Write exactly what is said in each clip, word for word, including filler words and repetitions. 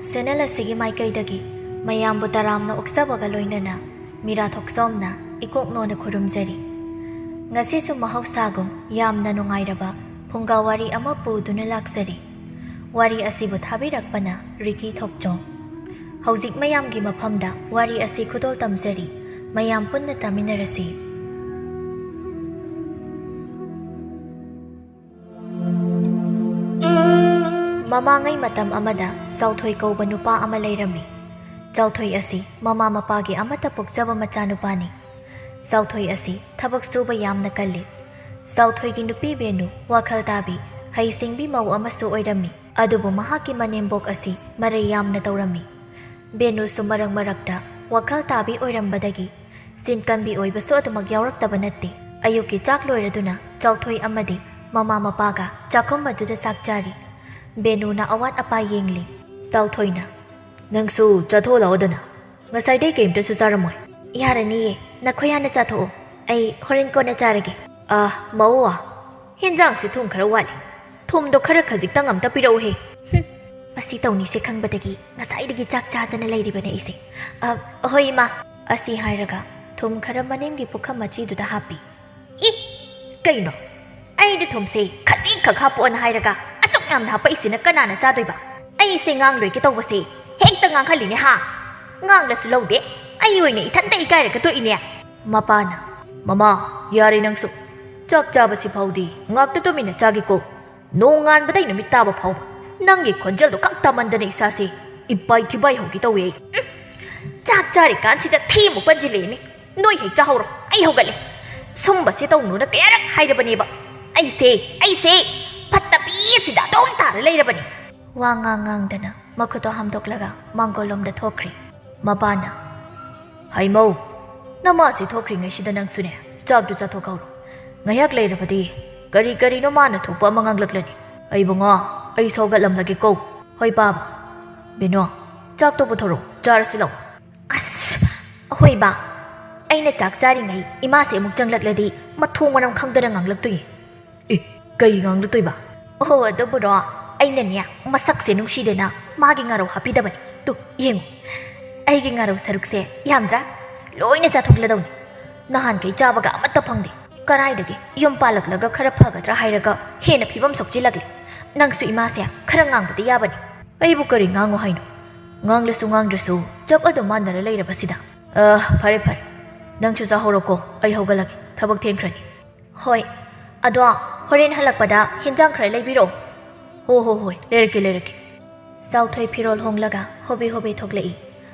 Channel ꯑꯁꯤꯒꯤ ꯃꯥꯏꯀꯩꯗꯒꯤ ꯃꯌꯥꯝꯕꯨ ꯇꯔꯥꯝꯅ ꯑꯣꯛꯆꯕꯒ ꯂꯣꯏꯅꯅ ꯃꯤꯔꯥ ꯊꯣꯛꯆꯣꯝꯅ ꯏꯀꯣꯛꯅꯣꯅ ꯈꯨꯔꯨꯝꯖꯔꯤ꯫ ꯉꯁꯤꯁꯨ ꯃꯍꯧꯁꯥꯒꯨꯝ ꯌꯥꯝꯅ ꯅꯨꯡꯉꯥꯏꯔꯕ ꯐꯨꯡꯒꯥ ꯋꯥꯔꯤ ꯑꯃ ꯄꯨꯗꯨꯅ ꯂꯥꯛꯆꯔꯤ꯫ ꯋꯥꯔꯤ ꯑꯁꯤꯕꯨ ꯊꯥꯕꯤꯔꯛꯄꯅ ꯔꯤꯀꯤ ꯊꯣꯛꯆꯣꯝ꯫ ꯍꯧꯖꯤꯛ ꯃꯌꯥꯝꯒꯤ ꯃꯐꯝꯗ ꯋꯥꯔꯤ ꯑꯁꯤ ꯈꯨꯗꯣꯜ ꯇꯝꯖꯔꯤ꯫ ꯃꯌꯥꯝ ꯄꯨꯟꯅ ꯇꯥꯃꯤꯟꯅꯔꯁꯤ꯫ ꯃꯃꯥꯡꯉꯩ ꯃꯇꯝ ꯑꯃꯗ ꯆꯥꯎꯊꯣꯏ ꯀꯧꯕ ꯅꯨꯄꯥ ꯑꯃ ꯂꯩꯔꯝꯃꯤ꯫ ꯆꯥꯎꯊꯣꯏ ꯑꯁꯤ ꯃꯃꯥ ꯃꯄꯥꯒꯤ ꯑꯃꯠꯇ ꯄꯣꯛꯆꯕ ꯃꯆꯥꯅꯨꯄꯥꯅꯤ꯫ ꯆꯥꯎꯊꯣꯏ ꯑꯁꯤ ꯊꯕꯛ ꯁꯨꯕ ꯌꯥꯝꯅ ꯀꯜꯂꯤ꯫ ꯆꯥꯎꯊꯣꯏꯒꯤ ꯅꯨꯄꯤ ꯕꯦꯅꯨ ꯋꯥꯈꯜ ꯇꯥꯕꯤ, ꯍꯩꯁꯤꯡꯕꯤ ꯃꯧ ꯑꯃꯁꯨ ꯑꯣꯏꯔꯝꯃꯤ꯫ ꯑꯗꯨꯕꯨ ꯃꯍꯥꯛꯀꯤ ꯃꯅꯦꯝꯕꯣꯛ ꯑꯁꯤ ꯃꯔꯩ ꯌꯥꯝꯅ ꯇꯧꯔꯝꯃꯤ꯫ ꯕꯦꯅꯨꯁꯨ ꯃꯔꯛ ꯃꯔꯛꯇ ꯋꯥꯈꯜ ꯇꯥꯕꯤ ꯑꯣꯏꯔꯝꯕꯗꯒꯤ ꯆꯤꯟ ꯀꯟꯕꯤ ꯑꯣꯏꯕꯁꯨ ꯑꯗꯨꯃꯛ ꯌꯥꯎꯔꯛꯇꯕ ꯅꯠꯇꯦ꯫ ꯑꯌꯨꯛꯀꯤ ꯆꯥꯛ ꯂꯣꯏꯔꯗꯨꯅ ꯆꯥꯎꯊꯣꯏ ꯑꯃꯗꯤ ꯃꯃꯥ ꯃꯄꯥꯒ ꯆꯥꯛꯈꯨꯝ ꯑꯗꯨꯗ ꯆꯥꯛ ꯆꯥꯔꯤ꯫ ꯕꯦꯅꯨꯅ ꯑꯋꯥꯠ ꯑꯄꯥ ꯌꯦꯡꯂꯤ꯫ ꯆꯥꯎꯊꯣꯏꯅ, "ꯅꯪꯁꯨ ꯆꯥꯊꯣꯛꯂꯛꯑꯣꯗꯅ, ꯉꯁꯥꯏꯗꯩ ꯀꯩꯝꯇꯁꯨ ꯆꯥꯔꯝꯃꯣꯏ꯫" "ꯌꯥꯔꯅꯤꯌꯦ, ꯅꯈꯣꯏ ꯍꯥꯟꯅ ꯆꯥꯊꯣꯛꯑꯣ, ꯑꯩ ꯍꯣꯔꯦꯟ ꯀꯣꯟꯅ ꯆꯥꯔꯒꯦ꯫" "ꯑ, ꯃꯧ, ꯍꯦꯟꯖꯥꯡꯁꯦ ꯊꯨꯝ ꯈꯔ ꯋꯥꯠꯂꯤ꯫ ꯊꯨꯝꯗꯣ ꯈꯔ ꯈꯖꯤꯛꯇꯪ ꯑꯝꯇ ꯄꯤꯔꯛꯎꯍꯦ꯫" "ꯍꯨꯝ, ꯃꯁꯤ ꯇꯧꯅꯤꯁꯦ ꯈꯪꯕꯗꯒꯤ ꯉꯁꯥꯏꯗꯒꯤ ꯆꯥꯛ ꯆꯥꯗꯅ ꯂꯩꯔꯤꯕꯅꯦ ꯑꯩꯁꯦ꯫ ꯑ, ꯍꯣꯏ, ꯏꯃꯥ꯫" ꯑꯁꯤ ꯍꯥꯏꯔꯒ ꯊꯨꯝ ꯈꯔ ꯃꯅꯤꯡꯒꯤ ꯄꯨꯈꯝ ꯃꯆꯤꯗꯨꯗ ꯍꯥꯞꯄꯤ꯫ "ꯏ, ꯀꯩꯅꯣ? ꯑꯩꯗꯤ ꯊꯨꯝꯁꯦ ꯈꯖꯤꯛꯈꯛ ꯍꯥꯞꯄꯣꯅ ꯍꯥꯏꯔꯒ ꯑꯁꯨꯛ ꯌꯥꯝꯅ ꯍꯥꯞꯄꯛꯏꯁꯤꯅ ꯀꯅꯥꯅ ꯆꯥꯗꯣꯏꯕ? ꯑꯩꯁꯦ ꯉꯥꯡꯂꯣꯏꯒꯦ ꯇꯧꯕꯁꯦ ꯍꯦꯛꯇ ꯉꯥꯡꯍꯜꯂꯤꯅꯦ ꯍꯥ? ꯉꯥꯡꯂꯁꯨ ꯂꯧꯗꯦ, ꯑꯩ ꯑꯣꯏꯅ ꯏꯊꯟꯇ ꯏꯀꯥꯏꯔꯒ ꯇꯣꯛꯏꯅꯦ꯫" ꯃꯄꯥꯅ, "ꯃꯃꯥ, ꯌꯥꯔꯦ ꯅꯪꯁꯨ꯫ ꯆꯥꯛ ꯆꯥꯕꯁꯤ ꯐꯥꯎꯗꯤ ꯉꯥꯛꯇ ꯇꯨꯃꯤꯟꯅ ꯆꯥꯒꯦꯀꯣ꯫ ꯅꯣꯡꯉꯥꯟꯕꯗꯩ ꯅꯨꯃꯤꯠ ꯇꯥꯕ ꯐꯥꯎꯕ ꯅꯪꯒꯤ ꯈꯣꯟꯖꯦꯜꯗꯣ ꯈꯛ ꯇꯥꯃꯟꯗꯅ ꯏꯁꯥꯁꯦ ꯏꯄꯥꯏ ꯊꯤꯄꯥꯏ ꯍꯧꯒꯦ ꯇꯧꯋꯦ ꯑꯩ꯫ ꯎꯝ, ꯆꯥꯛ ꯆꯥꯔꯤꯀꯥꯟꯁꯤꯗ ꯊꯤ ꯑꯃꯨꯛ ꯄꯟꯁꯤꯜꯂꯛꯑꯦꯅꯦ꯫ ꯅꯣꯏ ꯍꯦꯛ ꯆꯥꯍꯧꯔꯣ, ꯑꯩ ꯍꯧꯒꯠꯂꯦ꯫ ꯁꯨꯝꯕꯁꯦ ꯇꯧꯅꯨꯅ ꯀꯌꯥꯔꯛ ꯍꯥꯏꯔꯕꯅꯦꯕ꯫ ꯑꯩꯁꯦ, ꯑꯩꯁꯦ ꯐꯠꯇꯕꯤꯁꯤꯗ ꯑꯗꯨꯝ ꯇꯥꯔ ꯂꯩꯔꯕꯅꯦ꯫" ꯋꯥ ꯉꯥꯡ ꯉꯥꯡꯗꯅ ꯃꯈꯨꯠꯇꯣ ꯍꯥꯝꯗꯣꯛꯂꯒ ꯃꯥꯡꯒꯣꯜꯂꯣꯝꯗ ꯊꯣꯛꯈ꯭ꯔꯦ꯫ ꯃꯄꯥꯅ, "ꯍꯩꯃꯧ, ꯅꯃꯥꯁꯦ ꯊꯣꯛꯈ꯭ꯔꯤꯉꯩꯁꯤꯗ ꯅꯪꯁꯨꯅꯦ ꯆꯥꯛꯇꯨ ꯆꯥꯊꯣꯛꯍꯧꯔꯣ꯫ ꯉꯥꯏꯍꯥꯛ ꯂꯩꯔꯕꯗꯤ ꯀꯔꯤ ꯀꯔꯤꯅꯣ ꯃꯥꯅ ꯊꯣꯛꯄ ꯑꯃ ꯉꯥꯡꯂꯛꯂꯅꯤ꯫ ꯑꯩ ꯕꯨꯡꯉꯣ, ꯑꯩ ꯁꯧꯒꯠꯂꯝꯂꯒꯦꯀꯣ꯫" "ꯍꯣꯏ ꯄꯥꯕ꯫ ꯕꯦꯅꯣ, ꯆꯥꯛꯇꯣ ꯄꯨꯊꯣꯔꯛꯑꯣ, ꯆꯥꯔꯁꯤ ꯂꯥꯛꯑꯣ꯫" "ꯑꯁ, ꯍꯣꯏ ꯕꯥ, ꯑꯩꯅ ꯆꯥꯛ ꯆꯥꯔꯤꯉꯩ ꯏꯃꯥꯁꯦ ꯑꯃꯨꯛ ꯆꯪꯂꯛꯂꯗꯤ ꯃꯊꯣꯡ ꯃꯔꯝ ꯈꯪꯗꯅ ꯉꯥꯡꯂꯛꯇꯣꯏꯅꯤ꯫" "ꯑꯦ, ꯀꯩ ꯉꯥꯡꯂꯛꯇꯣꯏꯕ?" "ꯑꯣ, ꯑꯗꯨꯕꯨꯔꯣ, ꯑꯩꯅꯅꯦ, ꯃꯁꯛꯁꯦ ꯅꯨꯡꯁꯤꯗꯦꯅ ꯃꯥꯒꯤ ꯉꯥꯔꯧ ꯍꯥꯞꯄꯤꯗꯕꯅꯤ꯫ ꯇꯨ, ꯌꯦꯡꯉꯨ, ꯑꯩꯒꯤ ꯉꯥꯔꯧ ꯁꯔꯨꯛꯁꯦ ꯌꯥꯝꯗ꯭ꯔꯥ? ꯂꯣꯏꯅ ꯆꯥꯊꯣꯛꯂꯗꯧꯅꯤ꯫ ꯅꯍꯥꯟꯈꯩ ꯆꯥꯕꯒ ꯑꯃꯠꯇ ꯐꯪꯗꯦ꯫ ꯀꯔꯥꯏꯗꯒꯤ? ꯌꯨꯝ ꯄꯥꯜꯂꯛꯂꯒ ꯈꯔ ꯐꯒꯗ꯭ꯔꯥ ꯍꯥꯏꯔꯒ ꯍꯦꯟꯅ ꯐꯤꯕꯝ ꯁꯣꯛꯆꯤꯜꯂꯛꯂꯦ꯫ ꯅꯪꯁꯨ ꯏꯃꯥꯁꯦ ꯈꯔ ꯉꯥꯡꯕꯗꯤ ꯌꯥꯕꯅꯤ꯫ ꯑꯩꯕꯨ ꯀꯔꯤ ꯉꯥꯡꯉꯨ ꯍꯥꯏꯅꯣ? ꯉꯥꯡꯂꯁꯨ ꯉꯥꯡꯗ꯭ꯔꯁꯨ ꯆꯞ ꯑꯗꯨꯝ ꯃꯥꯟꯅꯔ ꯂꯩꯔꯕꯁꯤꯗ꯫ ꯑ, ꯐꯔꯦ ꯐꯔꯦ, ꯅꯪꯁꯨ ꯆꯥꯍꯧꯔꯣꯀꯣ, ꯑꯩ ꯍꯧꯒꯠꯂꯒꯦ, ꯊꯕꯛ ꯊꯦꯡꯈ꯭ꯔꯅꯤ꯫ ꯍꯣꯏ, ꯑꯗꯣ ꯍꯣꯔꯦꯟ ꯍꯜꯂꯛꯄꯗ ꯍꯤꯟꯖꯥꯡ ꯈꯔ ꯂꯩꯕꯤꯔꯛꯑꯣ꯫ ꯍꯣ ꯍꯣ ꯍꯣꯏ, ꯂꯩꯔꯛꯀꯦ ꯂꯩꯔꯛꯀꯦ꯫ ꯆꯥꯎꯊꯣꯏ ꯐꯤꯔꯣꯜ ꯍꯣꯡꯂꯒ ꯍꯣꯕꯦ ꯍꯣꯕꯦ ꯊꯣꯛꯂꯛꯏ꯫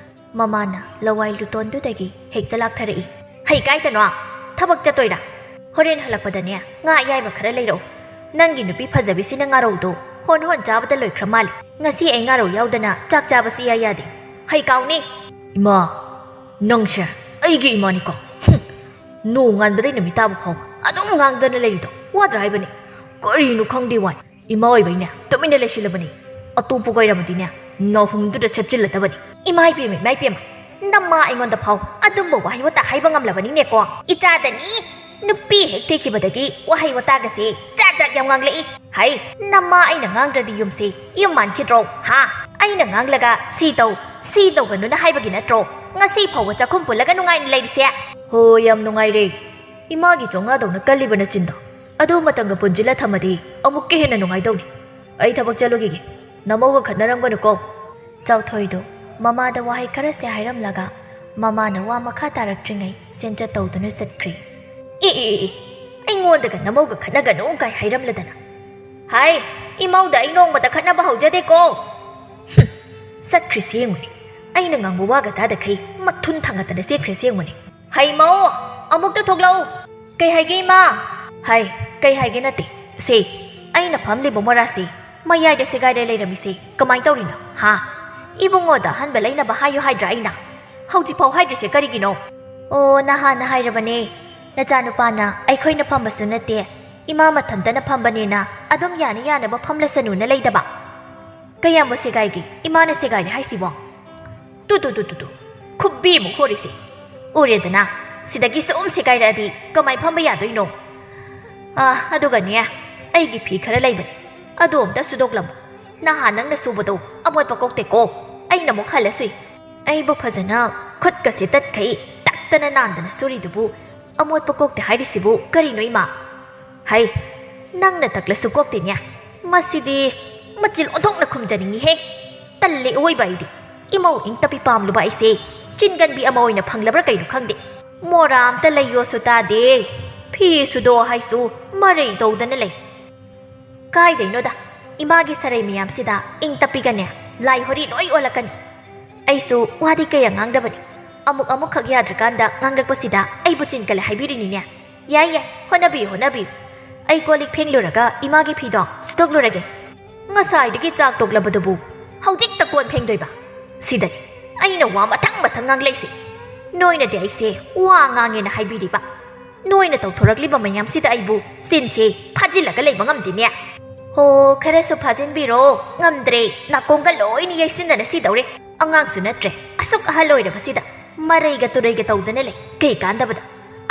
ꯃꯃꯥꯅ ꯂꯋꯥꯏ ꯂꯨꯇꯣꯟꯗꯨꯗꯒꯤ ꯍꯦꯛꯇ ꯂꯥꯛꯊꯔꯛꯏ꯫ "ꯍꯩ ꯀꯥꯏꯗꯅꯣ? ꯊꯕꯛ ꯆꯠꯇꯣꯏꯔꯥ? ꯍꯣꯔꯦꯟ ꯍꯜꯂꯛꯄꯗꯅꯦ, ꯉꯥ ꯑꯌꯥꯏꯕ ꯈꯔ ꯂꯩꯔꯛꯑꯣ꯫ ꯅꯪꯒꯤ ꯅꯨꯄꯤ ꯐꯖꯕꯤꯁꯤꯅ ꯉꯥꯔꯧꯗꯣ ꯍꯣꯟ ꯍꯣꯟ ꯆꯥꯕꯗ ꯂꯣꯏꯈ꯭ꯔ ꯃꯥꯜꯂꯦ꯫ ꯉꯁꯤ ꯑꯩ ꯉꯥꯔꯧ ꯌꯥꯎꯗꯅ ꯆꯥꯛ ꯆꯥꯕꯁꯤ ꯏꯌꯥ ꯌꯥꯗꯦ꯫ ꯍꯩ ꯀꯥꯎꯅꯤ!" "ꯏꯃꯥ, ꯅꯪꯁꯦ ꯑꯩꯒꯤ ꯏꯃꯥꯅꯤꯀꯣ꯫ ꯍꯨꯝ, ꯅꯣꯡꯉꯥꯟꯕꯗꯩ ꯅꯨꯃꯤꯠ ꯇꯥꯕ ꯐꯥꯎꯕ ꯑꯗꯨꯝ ꯉꯥꯡꯗꯅ ꯂꯩꯔꯤꯗꯣ ꯋꯥꯗ꯭ꯔꯥ ꯍꯥꯏꯕꯅꯤ? ꯀꯔꯤꯅꯣ ꯈꯪꯗꯦ ꯋꯥꯅꯤ꯫ ꯏꯃꯥ ꯑꯣꯏꯕꯩꯅꯦ, ꯇꯨꯃꯤꯟꯅ ꯂꯩꯁꯤꯜꯂꯕꯅꯤ꯫ ꯑꯇꯣꯞꯄ ꯀꯣꯏꯔꯝꯃꯗꯤꯅꯦ, ꯅꯥꯍꯨꯝꯗꯨꯗ ꯁꯦꯠꯆꯤꯜꯂꯗꯕꯅꯤ꯫" "ꯏꯃꯥ ꯏꯕꯦꯝꯃ, ꯏꯃꯥ ꯏꯕꯦꯝꯃ, ꯅꯃꯥ ꯑꯩꯉꯣꯟꯗ ꯐꯥꯎ ꯑꯗꯨꯝꯕ ꯋꯥꯍꯩ ꯋꯥꯇꯥ ꯍꯥꯏꯕ ꯉꯝꯂꯕꯅꯤꯅꯦꯀꯣ꯫ ꯏꯆꯥꯗꯅꯤ, ꯅꯨꯄꯤ ꯍꯦꯛ ꯊꯤꯈꯤꯕꯗꯒꯤ ꯋꯥꯍꯩ ꯋꯥꯇꯥꯒꯁꯦ ꯖꯥꯠ ꯖꯥꯠ ꯌꯥꯝ ꯉꯥꯡꯂꯛꯏ꯫ ꯍꯩ, ꯅꯃꯥ ꯑꯩꯅ ꯉꯥꯡꯗ꯭ꯔꯗꯤ ꯌꯨꯝꯁꯦ ꯌꯨꯝ ꯃꯥꯟꯈꯤꯗ꯭ꯔꯣ? ꯍꯥ? ꯑꯩꯅ ꯉꯥꯡꯂꯒ ꯁꯤ ꯇꯧ, ꯁꯤ ꯇꯧꯒꯅꯨꯅ ꯍꯥꯏꯕꯒꯤ ꯅꯠꯇ꯭ꯔꯣ ꯉꯁꯤ ꯐꯥꯎꯕ ꯆꯥꯛꯈꯨꯝ ꯄꯨꯜꯂꯒ ꯅꯨꯡꯉꯥꯏꯅ ꯂꯩꯔꯤꯁꯦ?" "ꯍꯣ, ꯌꯥꯝ ꯅꯨꯡꯉꯥꯏꯔꯦ꯫ ꯏꯃꯥꯒꯤ ꯆꯣꯡꯉꯥꯗꯧꯅ ꯀꯜꯂꯤꯕ ꯅꯆꯤꯟꯗꯣ ꯑꯗꯨ ꯃꯇꯝꯒ ꯄꯨꯟꯁꯤꯜꯂ ꯊꯝꯃꯗꯤ ꯑꯃꯨꯛꯀ ꯍꯦꯟꯅ ꯅꯨꯡꯉꯥꯏꯗꯧꯅꯤ꯫ ꯑꯩ ꯊꯕꯛ ꯆꯠꯂꯨꯈꯤꯒꯦ꯫ ꯅꯃꯧꯒ ꯈꯠꯅꯔꯝꯒꯅꯨꯀꯣ꯫" ꯆꯥꯎꯊꯣꯏꯗꯣ ꯃꯃꯥꯗ ꯋꯥꯍꯩ ꯈꯔꯁꯦ ꯍꯥꯏꯔꯝꯂꯒ ꯃꯃꯥꯅ ꯋꯥ ꯃꯈꯥ ꯇꯥꯔꯛꯇ꯭ꯔꯤꯉꯩ ꯆꯦꯟꯆꯠ ꯇꯧꯗꯨꯅ ꯆꯠꯈ꯭ꯔꯦ꯫ "ꯑꯦ, ꯑꯦ, ꯑꯦ, ꯑꯦ, ꯑꯩꯉꯣꯟꯗꯒ ꯅꯃꯧꯒ ꯈꯠꯅꯒꯅꯨ ꯀꯥꯏ ꯍꯥꯏꯔꯝꯂꯗꯅ꯫ ꯍꯥꯏ, ꯏꯃꯧꯗ ꯑꯩ ꯅꯣꯡꯃꯇ ꯈꯠꯅꯕ ꯍꯧꯖꯗꯦꯀꯣ꯫" ꯍꯨꯝ, ꯆꯠꯈ꯭ꯔꯤꯁꯤ ꯌꯦꯡꯉꯨꯅꯦ꯫ ꯑꯩꯅ ꯉꯥꯡꯕ ꯋꯥꯒ ꯇꯥꯗꯈꯩ ꯃꯊꯨꯟ ꯊꯥꯡꯒꯠꯇꯅ ꯆꯦꯟꯈ꯭ꯔꯤꯁꯤ ꯌꯦꯡꯉꯨꯅꯦ꯫ "ꯍꯩ ꯃꯧ, ꯑꯃꯨꯛꯇ ꯊꯣꯛꯂꯛꯎ꯫" "ꯀꯩ ꯍꯥꯏꯒꯦ ꯏꯃꯥ?" "ꯍꯥꯏ, ꯀꯩ ꯍꯥꯏꯒꯦ ꯅꯠꯇꯦ꯫ ꯁꯦ, ꯑꯩꯅ ꯐꯝꯂꯤꯕ ꯃꯣꯔꯥꯁꯤ ꯃꯌꯥꯏꯗ ꯁꯦꯒꯥꯏꯔ ꯂꯩꯔꯝꯃꯤꯁꯦ ꯀꯃꯥꯏ ꯇꯧꯔꯤꯅꯣ, ꯍꯥ? ꯏꯕꯨꯡꯉꯣꯗ ꯑꯍꯟꯕ ꯂꯩꯅꯕ ꯍꯥꯏꯌꯨ ꯍꯥꯏꯗ꯭ꯔꯥ ꯑꯩꯅ? ꯍꯧꯖꯤꯛꯐꯥꯎ ꯍꯥꯏꯗ꯭ꯔꯤꯁꯦ ꯀꯔꯤꯒꯤꯅꯣ?" "ꯑꯣ, ꯅꯍꯥꯟꯅ ꯍꯥꯏꯔꯕꯅꯦ꯫ ꯅꯆꯥꯅꯨꯄꯥꯅ ꯑꯩꯈꯣꯏꯅ ꯐꯝꯕꯁꯨ ꯅꯠꯇꯦ, ꯏꯃꯥ ꯃꯊꯟꯇꯅ ꯐꯝꯕꯅꯦꯅ ꯑꯗꯨꯝ ꯌꯥꯅ ꯌꯥꯅꯕ ꯐꯝꯂꯁꯅꯨꯅ ꯂꯩꯗꯕ꯫ ꯀꯌꯥꯝꯕꯨ ꯁꯦꯒꯥꯏꯒꯦ ꯏꯃꯥꯅ ꯁꯦꯒꯥꯏꯔꯦ ꯍꯥꯏꯁꯤꯕꯣ? ꯇꯨ, ꯇꯨ, ꯇꯨ, ꯇꯨ, ꯇꯨ꯫ ꯈꯨꯕꯤꯃꯨꯛ ꯍꯣꯔꯤꯁꯦ꯫ ꯎꯔꯦꯗꯅ, ꯁꯤꯗꯒꯤ ꯁꯨꯝ ꯁꯦꯒꯥꯏꯔꯛꯑꯗꯤ ꯀꯃꯥꯏ ꯐꯝꯕ ꯌꯥꯗꯣꯏꯅꯣ? ꯑꯥ, ꯑꯗꯨꯒꯅꯦ, ꯑꯩꯒꯤ ꯐꯤ ꯈꯔ ꯂꯩꯕꯅꯦ, ꯑꯗꯨ ꯑꯝꯇ ꯁꯨꯗꯣꯛꯂꯝꯃꯨ꯫ ꯅꯍꯥꯟ ꯅꯪꯅ ꯁꯨꯕꯗꯣ ꯑꯃꯣꯠꯄ ꯀꯣꯛꯇꯦꯀꯣ꯫ ꯑꯩꯅ ꯑꯃꯨꯛ ꯍꯜꯂ ꯁꯨꯏ꯫ ꯑꯩꯕꯨ ꯐꯖꯅ ꯈꯨꯠꯀꯁꯦ ꯇꯠꯈꯩ ꯇꯛꯇꯅ ꯅꯥꯟꯗꯅ ꯁꯨꯔꯤꯗꯨꯕꯨ ꯑꯃꯣꯠꯄ ꯀꯣꯛꯇꯦ ꯍꯥꯏꯔꯤꯁꯤꯕꯨ ꯀꯔꯤꯅꯣ ꯏꯃꯥ? ꯍꯩ, ꯅꯪꯅ ꯇꯛꯂꯁꯨ ꯀꯣꯛꯇꯦꯅꯦ꯫ ꯃꯁꯤꯗꯤ ꯃꯆꯤꯜ ꯑꯣꯟꯊꯣꯛꯅ ꯈꯨꯝꯖꯅꯤꯡꯉꯤꯍꯦ꯫ ꯇꯜꯂꯦ ꯑꯋꯣꯏꯕ ꯑꯩꯗꯤ꯫ ꯏꯃꯧ ꯏꯪ ꯇꯞꯄꯤ ꯄꯥꯝꯂꯨꯕ ꯑꯩꯁꯦ ꯆꯤꯟꯒꯟꯕꯤ ꯑꯃ ꯑꯣꯏꯅ ꯐꯪꯂꯕ꯭ꯔꯥ ꯀꯩꯅꯣ ꯈꯪꯗꯦ꯫ ꯃꯣꯔꯥ ꯑꯝꯇ ꯂꯩꯌꯣꯁꯨ ꯇꯥꯗꯦ꯫ ꯐꯤ ꯁꯨꯗꯣ ꯍꯥꯏꯁꯨ ꯃꯔꯩ ꯇꯧꯗꯅ ꯂꯩ꯫ ꯀꯥꯏꯗꯩꯅꯣꯗ, ꯏꯃꯥꯒꯤ ꯁꯔꯩ ꯃꯌꯥꯝꯁꯤꯗ ꯏꯪ ꯇꯞꯄꯤꯒꯅꯦ ꯂꯥꯏ ꯍꯣꯔꯤ ꯂꯣꯏ ꯑꯣꯜꯂꯛꯀꯅꯤ꯫ ꯑꯩꯁꯨ ꯋꯥꯗꯤ ꯀꯌꯥ ꯉꯥꯡꯗꯕꯅꯤ꯫ ꯑꯃꯨꯛ ꯑꯃꯨꯛꯈꯛ ꯌꯥꯗ꯭ꯔꯀꯥꯟꯗ ꯉꯥꯡꯂꯛꯄꯁꯤꯗ ꯑꯩꯕꯨ ꯆꯤꯟꯀꯜꯂꯦ ꯍꯥꯏꯕꯤꯔꯤꯅꯤꯅꯦ꯫ ꯌꯥꯏ ꯌꯥꯏ, ꯍꯣꯠꯅꯕꯤꯌꯨ ꯍꯣꯠꯅꯕꯤꯌꯨ꯫ ꯑꯩ ꯀꯣꯜ ꯂꯤꯛ ꯐꯦꯡꯂꯨꯔꯒ ꯏꯃꯥꯒꯤ ꯐꯤꯗꯣ ꯁꯨꯗꯣꯛꯂꯨꯔꯒꯦ꯫ ꯉꯁꯥꯏꯗꯒꯤ ꯆꯥꯛ ꯇꯣꯛꯂꯕꯗꯨꯕꯨ ꯍꯧꯖꯤꯛꯇ ꯀꯣꯟ ꯐꯦꯡꯗꯣꯏꯕ? ꯁꯤꯗꯅꯤ ꯑꯩꯅ ꯋꯥ ꯃꯊꯪ ꯃꯊꯪ ꯉꯥꯡꯂꯛꯏꯁꯦ꯫ ꯅꯣꯏꯅꯗꯤ ꯑꯩꯁꯦ ꯋꯥ ꯉꯥꯡꯉꯦꯅ ꯍꯥꯏꯕꯤꯔꯤꯕ꯫ ꯅꯣꯏꯅ ꯇꯧꯊꯣꯔꯛꯂꯤꯕ ꯃꯌꯥꯝꯁꯤꯗ ꯑꯩꯕꯨ ꯆꯤꯟꯁꯦ ꯐꯥꯖꯤꯜꯂꯒ ꯂꯩꯕ ꯉꯝꯗꯦꯅꯦ꯫ ꯍꯣ, ꯈꯔꯁꯨ ꯐꯥꯖꯤꯟꯕꯤꯔꯣ꯫ ꯉꯝꯗ꯭ꯔꯦ, ꯅꯥꯀꯣꯡꯒ ꯂꯣꯏꯅ ꯌꯩꯁꯤꯟꯅꯅ ꯁꯤꯗꯧꯔꯦ꯫ ꯑꯉꯥꯡꯁꯨ ꯅꯠꯇ꯭ꯔꯦ, ꯑꯁꯨꯛ ꯑꯍꯜ ꯑꯣꯏꯔꯕꯁꯤꯗ ꯃꯔꯩꯒ ꯇꯨꯔꯩꯒ ꯇꯧꯗꯅ ꯂꯩ꯫ ꯀꯩ ꯀꯥꯟꯗꯕꯗ?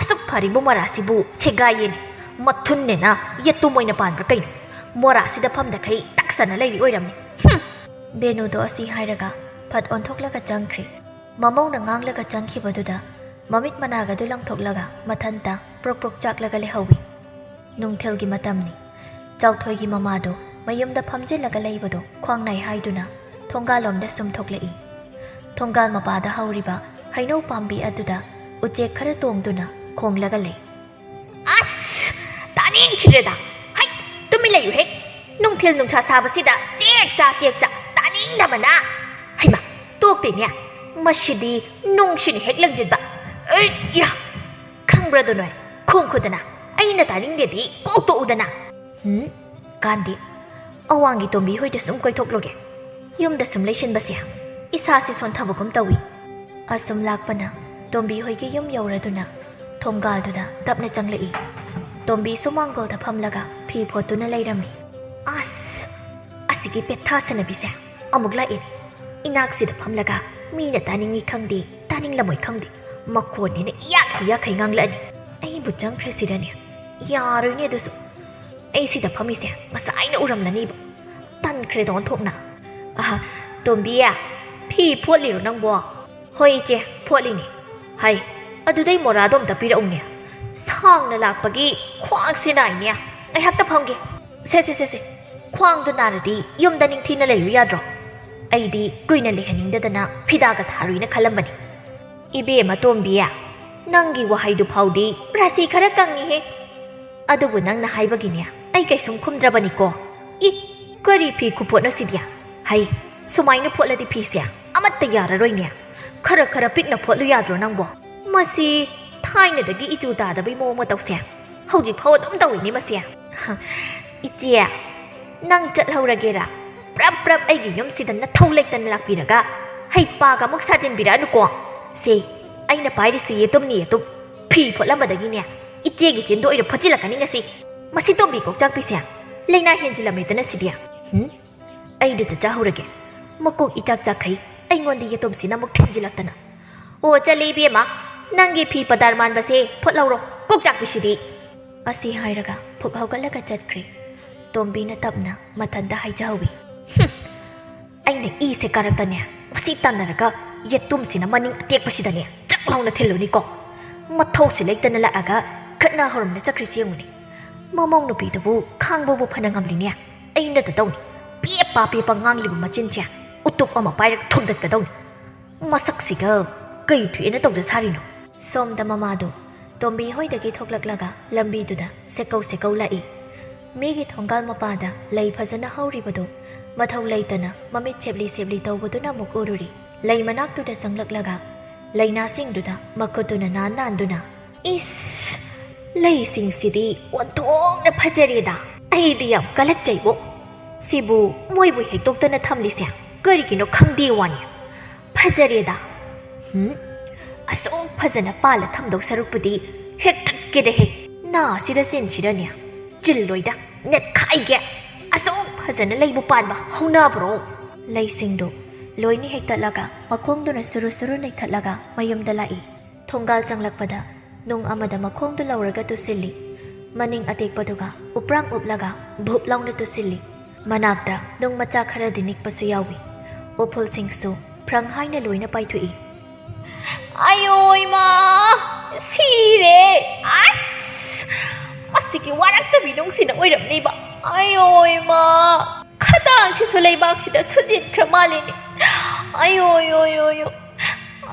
ꯑꯁꯨꯛ ꯐꯔꯤꯕ ꯃꯣꯔꯥꯁꯤꯕꯨ ꯁꯦꯒꯥꯏꯌꯦꯅꯦ꯫ ꯃꯊꯨꯟꯅꯦꯅ ꯌꯦꯇꯨꯝ ꯑꯣꯏꯅ ꯄꯥꯟꯕ꯭ꯔꯥ ꯀꯩꯅꯣ? ꯃꯣꯔꯥꯁꯤꯗ ꯐꯝꯗꯈꯩ ꯇꯛꯁꯅ ꯂꯩꯔꯤ ꯑꯣꯏꯔꯝꯅꯤ꯫ ꯍꯨꯝ! ꯕꯦꯅꯨꯗꯣ ꯑꯁꯤ ꯍꯥꯏꯔꯒ ꯐꯠ ꯑꯣꯟꯊꯣꯛꯂꯒ ꯆꯪꯈ꯭ꯔꯦ꯫ ꯃꯃꯧꯅ ꯉꯥꯡꯂꯒ ꯆꯪꯈꯤꯕꯗꯨꯗ ꯃꯃꯤꯠ ꯃꯅꯥꯒꯗꯨ ꯂꯪꯊꯣꯛꯂꯒ ꯃꯊꯟꯇ ꯄ꯭ꯔꯣꯛ ꯄ꯭ꯔꯣꯛ ꯆꯥꯛꯂꯒ ꯂꯩꯍꯧꯏ꯫ ꯅꯨꯡꯊꯤꯜꯒꯤ ꯃꯇꯝꯅꯤ꯫ ꯆꯥꯎꯊꯣꯏꯒꯤ ꯃꯃꯥꯗꯣ ꯃꯌꯨꯝꯗ ꯐꯝꯖꯤꯜꯂꯒ ꯂꯩꯕꯗꯣ ꯈ꯭ꯋꯥꯡ ꯅꯥꯏ ꯍꯥꯏꯗꯨꯅ ꯊꯣꯡꯒꯥꯜꯂꯣꯝꯗ ꯁꯨꯝ ꯊꯣꯛꯂꯛꯏ꯫ ꯊꯣꯡꯒꯥꯜ ꯃꯄꯥꯗ ꯍꯧꯔꯤꯕ ꯍꯩꯅꯧ ꯄꯥꯝꯕꯤ ꯑꯗꯨꯗ ꯎꯆꯦꯛ ꯈꯔ ꯇꯣꯡꯗꯨꯅ ꯈꯣꯡꯂꯒ ꯂꯩ꯫ ꯑꯁ! ꯇꯥꯅꯤꯡꯈꯤꯗ꯭ꯔꯦꯗ! ꯍꯩ! ꯇꯨꯃꯤꯟ ꯂꯩꯌꯨꯍꯦ! ꯅꯨꯡꯊꯤꯜ ꯅꯨꯡꯁꯥ ꯁꯥꯕꯁꯤꯗ ꯆꯦꯛ ꯆꯥ ꯆꯦꯛ ꯆꯥ ꯇꯥꯅꯤꯡꯗꯕꯅ! ꯍꯩꯃꯥ! ꯇꯣꯛꯇꯦꯅꯦ! ꯃꯁꯤꯗꯤ ꯅꯨꯡꯁꯤꯅ ꯍꯦꯛ ꯂꯪꯁꯤꯟꯕ! ꯑꯩ ꯌꯥ! ꯈꯪꯕ꯭ꯔꯥꯗꯣ ꯅꯣꯏ? ꯈꯣꯡꯈꯨꯗꯅ! ꯑꯩꯅ ꯇꯥꯅꯤꯡꯗꯦꯗꯤ ꯀꯣꯛ ꯇꯣꯛꯎꯗꯅ! ꯍꯨꯝ? ꯀꯥꯟꯗꯦ꯫ ꯑꯋꯥꯡꯒꯤ ꯇꯣꯝꯕꯤ ꯍꯣꯏꯗ ꯁꯨꯝ ꯀꯣꯏꯊꯣꯛꯂꯨꯒꯦ꯫ ꯌꯨꯝꯗ ꯁꯨꯝ ꯂꯩꯁꯤꯟꯕꯁꯦ ꯏꯁꯥꯁꯦ ꯁꯣꯟꯊꯕꯒꯨꯝ ꯇꯧꯏ꯫ ꯑꯁꯨꯝ ꯂꯥꯛꯄꯅ ꯇꯣꯝꯕꯤ ꯍꯣꯏꯒꯤ ꯌꯨꯝ ꯌꯧꯔꯗꯨꯅ ꯊꯣꯡꯒꯥꯜꯗꯨꯗ ꯇꯞꯅ ꯆꯪꯂꯛꯏ꯫ ꯇꯣꯝꯕꯤꯁꯨ ꯃꯥꯡꯒꯣꯜꯗ ꯐꯝꯂꯒ ꯐꯤ ꯐꯣꯠꯇꯨꯅ ꯂꯩꯔꯝꯃꯤ꯫ ꯑꯁ! ꯑꯁꯤꯒꯤ ꯄꯦꯊꯥ ꯁꯅꯕꯤꯁꯦ ꯑꯃꯨꯛ ꯂꯥꯛꯑꯦꯅꯦ꯫ ꯏꯅꯥꯛꯁꯤꯗ ꯐꯝꯂꯒ ꯃꯤꯅ ꯇꯥꯅꯤꯡꯏ ꯈꯪꯗꯦ, ꯇꯥꯅꯤꯡꯂꯝꯃꯣꯏ ꯈꯪꯗꯦ, ꯃꯈꯣꯟꯅꯦꯅ ꯏꯌꯥꯛ ꯏꯌꯥꯛꯈꯩ ꯉꯥꯡꯂꯛꯑꯅꯤ꯫ ꯑꯩꯕꯨ ꯆꯪꯈ꯭ꯔꯁꯤꯔꯅꯦ? ꯌꯥꯔꯣꯏꯅꯦ ꯑꯗꯨꯁꯨ꯫ ꯑꯩ ꯁꯤꯗ ꯐꯝꯃꯤꯁꯦ ꯉꯁꯥꯏꯅ ꯎꯔꯝꯂꯅꯤꯕ꯫ ꯇꯟꯈ꯭ꯔꯦ꯫ ꯈ꯭ꯔꯦꯗꯣꯟ ꯊꯣꯛꯅ꯫ "ꯑꯍ, ꯇꯣꯝꯕꯤ, ꯐꯤ ꯐꯣꯠꯂꯤꯔꯣ ꯅꯪꯕꯣ?" "ꯍꯣꯏ ꯏꯆꯦ, ꯐꯣꯠꯂꯤꯅꯦ꯫" "ꯍꯩ, ꯑꯗꯨꯗꯩ ꯃꯣꯔꯥꯗꯣ ꯑꯝꯇ ꯄꯤꯔꯛꯎꯅꯦ꯫ ꯁꯥꯡꯅ ꯂꯥꯛꯄꯒꯤ ꯈ꯭ꯋꯥꯡꯁꯦ ꯅꯥꯏꯅꯦ꯫ ꯉꯥꯏꯍꯥꯛꯇ ꯐꯝꯒꯦ꯫" "ꯁꯦ, ꯁꯦ, ꯁꯦ, ꯁꯦ, ꯈ꯭ꯋꯥꯡꯗꯣ ꯅꯥꯔꯗꯤ ꯌꯨꯝꯗ ꯅꯤꯡꯊꯤꯅ ꯂꯩꯌꯨ ꯌꯥꯗ꯭ꯔꯣ?" ꯑꯩꯗꯤ ꯀꯨꯏꯅ ꯂꯩꯍꯟꯅꯤꯡꯗꯗꯅ ꯐꯤꯗꯥꯒ ꯊꯥꯔꯨꯏꯅ ꯈꯜꯂꯝꯕꯅꯤ꯫ "ꯏꯕꯦꯝꯃ ꯇꯣꯝꯕꯤ, ꯅꯪꯒꯤ ꯋꯥꯍꯩꯗꯨ ꯐꯥꯎꯗꯤ ꯔꯥꯁꯤ ꯈꯔ ꯀꯪꯉꯤꯍꯦ꯫ ꯑꯗꯨꯕꯨ ꯅꯪꯅ ꯍꯥꯏꯕꯒꯤꯅꯦ ꯑꯩ ꯀꯩꯁꯨꯝ ꯈꯨꯝꯗ꯭ꯔꯕꯅꯤꯀꯣ꯫ ꯏ, ꯀꯔꯤ ꯐꯤ ꯈꯨꯐꯣꯠꯅꯣ ꯁꯤꯗꯤ? ꯍꯩ, ꯁꯨꯃꯥꯏꯅ ꯐꯣꯠꯂꯗꯤ ꯐꯤꯁꯦ ꯑꯃꯠꯇ ꯌꯥꯔꯔꯣꯏꯅꯦ꯫ ꯈꯔ ꯈꯔ ꯄꯤꯛꯅ ꯐꯣꯠꯂꯨ ꯌꯥꯗ꯭ꯔꯣ ꯅꯪꯕꯣ? ꯃꯁꯤ ꯊꯥꯏꯅꯗꯒꯤ ꯏꯆꯨ ꯇꯥꯗꯕꯩ ꯃꯑꯣꯡ ꯃꯇꯧꯁꯦ ꯍꯧꯖꯤꯛ ꯐꯥꯎ ꯑꯗꯨꯝ ꯇꯧꯔꯤꯅꯦ ꯃꯁꯦ꯫" "ꯏꯆꯦ, ꯅꯪ ꯆꯠꯍꯧꯔꯒꯦꯔꯥ? ꯄ꯭ꯔꯞ ꯄ꯭ꯔꯞ ꯑꯩꯒꯤ ꯌꯨꯝꯁꯤꯗ ꯅꯊꯧ ꯂꯩꯇꯅ ꯂꯥꯛꯄꯤꯔꯒ ꯍꯩꯄꯥꯒ ꯑꯃꯨꯛ ꯁꯥꯖꯤꯟꯕꯤꯔꯛꯑꯅꯨꯀꯣ꯫ ꯁꯦ, ꯑꯩꯅ ꯄꯥꯏꯔꯤꯁꯤ ꯌꯦꯇꯨꯝꯅꯤ, ꯌꯦꯇꯨꯝ꯫ ꯐꯤ ꯐꯣꯠꯂꯝꯕꯗꯒꯤꯅꯦ ꯏꯆꯦꯒꯤ ꯆꯤꯟꯗꯣ ꯑꯣꯏꯅ ꯐꯣꯠꯆꯤꯜꯂꯛꯀꯅꯤ ꯉꯁꯤ꯫ ꯃꯁꯤ ꯇꯣꯝꯕꯤ ꯀꯣꯛꯆꯥꯛꯄꯤꯁꯦ ꯂꯥꯏꯅꯥ ꯍꯦꯟꯖꯤꯜꯂꯝꯃꯦꯗꯅ ꯁꯤꯗꯤ꯫ ꯍꯨꯝ? ꯑꯩꯗꯨ ꯆꯠꯆꯍꯧꯔꯒꯦ꯫ ꯃꯀꯣꯛ ꯏꯆꯥꯛ ꯆꯥꯛꯈꯩ ꯑꯩꯉꯣꯟꯗ ꯌꯦꯇꯨꯝꯁꯤꯅ ꯑꯃꯨꯛ ꯊꯤꯟꯖꯤꯜꯂꯛꯇꯅ꯫ ꯑꯣ, ꯆꯠꯂꯦ ꯏꯕꯦꯝꯃ, ꯅꯪꯒꯤ ꯐꯤ ꯄꯗꯥꯔ ꯃꯥꯟꯕꯁꯦ ꯐꯣꯠꯍꯧꯔꯣ, ꯀꯣꯛꯆꯥꯛꯄꯤꯁꯤꯗꯤ꯫" ꯑꯁꯤ ꯍꯥꯏꯔꯒ ꯐꯨꯛ ꯍꯧꯒꯠꯂꯒ ꯆꯠꯈ꯭ꯔꯦ꯫ ꯇꯣꯝꯕꯤꯅ ꯇꯞꯅ ꯃꯊꯟꯇ ꯍꯥꯏꯖꯍꯧꯏ, "ꯍꯨꯝ, ꯑꯩꯅ ꯏꯁꯦ ꯀꯥꯔꯛꯇꯅꯦ, ꯃꯁꯤ ꯇꯥꯟꯅꯔꯒ ꯌꯦꯇꯨꯝꯁꯤꯅ ꯃꯅꯤꯡ ꯑꯇꯦꯛꯄꯁꯤꯗꯅꯦ ꯆꯥꯛ ꯂꯥꯎꯅ ꯊꯤꯜꯂꯨꯅꯤꯀꯣ꯫ ꯃꯊꯧꯁꯤ ꯂꯩꯇꯅ ꯂꯥꯛꯑꯒ ꯈꯠꯅ ꯍꯧꯔꯝꯅ ꯆꯠꯈ꯭ꯔꯤꯁꯤ ꯌꯦꯡꯉꯨꯅꯦ꯫ ꯃꯃꯧ ꯅꯨꯄꯤꯗꯨꯕꯨ ꯈꯥꯡꯕꯕꯨ ꯐꯅ ꯉꯝꯂꯤꯅꯦ, ꯑꯩꯅ ꯇꯧꯅꯤ꯫ ꯄꯦꯞꯄ ꯄꯦꯞꯄ ꯉꯥꯡꯂꯤꯕ ꯃꯆꯤꯟꯁꯦ ꯎꯇꯨꯞ ꯑꯃ ꯄꯥꯏꯔꯒ ꯊꯣꯝꯗꯠꯀꯗꯧꯅꯤ꯫ ꯃꯁꯛꯁꯤꯒ ꯀꯩ ꯊꯣꯛꯑꯦꯅ ꯇꯧꯖ ꯁꯥꯔꯤꯅꯣ?" ꯁꯣꯝꯗ ꯃꯃꯥꯗꯣ ꯇꯣꯝꯕꯤ ꯍꯣꯏꯗꯒꯤ ꯊꯣꯛꯂꯛꯂꯒ ꯂꯝꯕꯤꯗꯨꯗ ꯁꯦꯀꯧ ꯁꯦꯀꯧ ꯂꯥꯛꯏ꯫ ꯃꯤꯒꯤ ꯊꯣꯡꯒꯥꯜ ꯃꯄꯥꯗ ꯂꯩ ꯐꯖꯅ ꯍꯧꯔꯤꯕꯗꯨ ꯃꯊꯧ ꯂꯩꯇꯅ ꯃꯃꯤꯠ ꯁꯦꯞꯂꯤ ꯁꯦꯞꯂꯤ ꯇꯧꯕꯗꯨꯅ ꯑꯃꯨꯛ ꯎꯔꯨꯔꯤ꯫ ꯂꯩ ꯃꯅꯥꯛꯇꯨꯗ ꯆꯪꯂꯛꯂꯒ ꯂꯩꯅꯥꯁꯤꯡꯗꯨꯗ ꯃꯈꯨꯠꯇꯨꯅ ꯅꯥꯟ ꯅꯥꯟꯗꯨꯅ, "ꯏꯁ! ꯂꯩꯁꯤꯡꯁꯤꯗꯤ ꯑꯣꯟꯊꯣꯛꯅ ꯐꯖꯔꯦꯗ! ꯑꯩꯗꯤ ꯌꯥꯝ ꯀꯜꯂꯛꯆꯩꯕꯣ꯫ ꯁꯤꯕꯨ ꯃꯣꯏꯕꯨ ꯍꯦꯛꯇꯣꯛꯇꯅ ꯊꯝꯂꯤꯁꯦ ꯀꯔꯤꯒꯤꯅꯣ ꯈꯪꯗꯦ ꯋꯥꯅꯤ꯫ ꯐꯖꯔꯦꯗ꯫ ꯍꯨꯝ? ꯑꯁꯨꯛ ꯐꯖꯅ ꯄꯥꯜꯂ ꯊꯝꯗꯧ ꯁꯔꯨꯛꯄꯨꯗꯤ ꯍꯦꯛꯇꯠꯀꯦꯗ ꯍꯦ꯫ ꯅꯥ ꯑꯁꯤꯗ ꯆꯤꯟꯁꯤꯗꯅꯦ ꯆꯤꯜꯂꯣꯏꯗ, ꯅꯦꯠꯈꯥꯏꯒꯦ꯫ ꯑꯁꯨꯛ ꯐꯖꯅ ꯂꯩꯕꯨ ꯄꯥꯟꯕ ꯍꯧꯅꯕ꯭ꯔꯣ?" ꯂꯩꯁꯤꯡꯗꯨ ꯂꯣꯏꯅ ꯍꯦꯛꯇꯠꯂꯒ ꯃꯈꯣꯡꯗꯨꯅ ꯁꯨꯔꯨ ꯁꯨꯔꯨ ꯅꯩꯊꯠꯂꯒ ꯃꯌꯨꯝꯗ ꯂꯥꯛꯏ꯫ ꯊꯣꯡꯒꯥꯜ ꯆꯪꯂꯛꯄꯗ ꯅꯨꯡ ꯑꯃꯗ ꯃꯈꯣꯡꯗꯨ ꯂꯧꯔꯒ ꯇꯨꯁꯤꯜꯂꯤ꯫ ꯃꯅꯤꯡ ꯑꯇꯦꯛꯄꯗꯨꯒ ꯎꯄ꯭ꯔꯥꯡ ꯎꯞꯂꯒ ꯚꯨꯞ ꯂꯥꯎꯅ ꯇꯨꯁꯤꯜꯂꯤ꯫ ꯃꯅꯥꯛꯇ ꯅꯨꯡ ꯃꯆꯥ ꯈꯔꯗꯤ ꯅꯤꯛꯄꯁꯨ ꯌꯥꯎꯏ꯫ ꯎꯐꯨꯜꯁꯤꯡꯁꯨ ꯐ꯭ꯔꯪ ꯍꯥꯏꯅ ꯂꯣꯏꯅ ꯄꯥꯏꯊꯣꯛꯏ꯫ "ꯑꯌꯣ ꯏꯃꯥ! ꯁꯤꯔꯦ! ꯑꯁ! ꯃꯁꯤꯒꯤ ꯋꯥꯔꯛꯇꯕꯤ ꯅꯨꯡꯁꯤꯅ ꯑꯣꯏꯔꯝꯅꯤꯕ꯫ ꯑꯌꯣ ꯏꯃꯥ! ꯈꯗꯥꯡꯁꯤꯁꯨ ꯂꯩꯕꯥꯛꯁꯤꯗ ꯁꯨꯖꯤꯟꯈ꯭ꯔ ꯃꯥꯜꯂꯤꯅꯦ꯫ ꯑꯌꯣ, ꯌꯣ, ꯌꯣ, ꯌꯣ꯫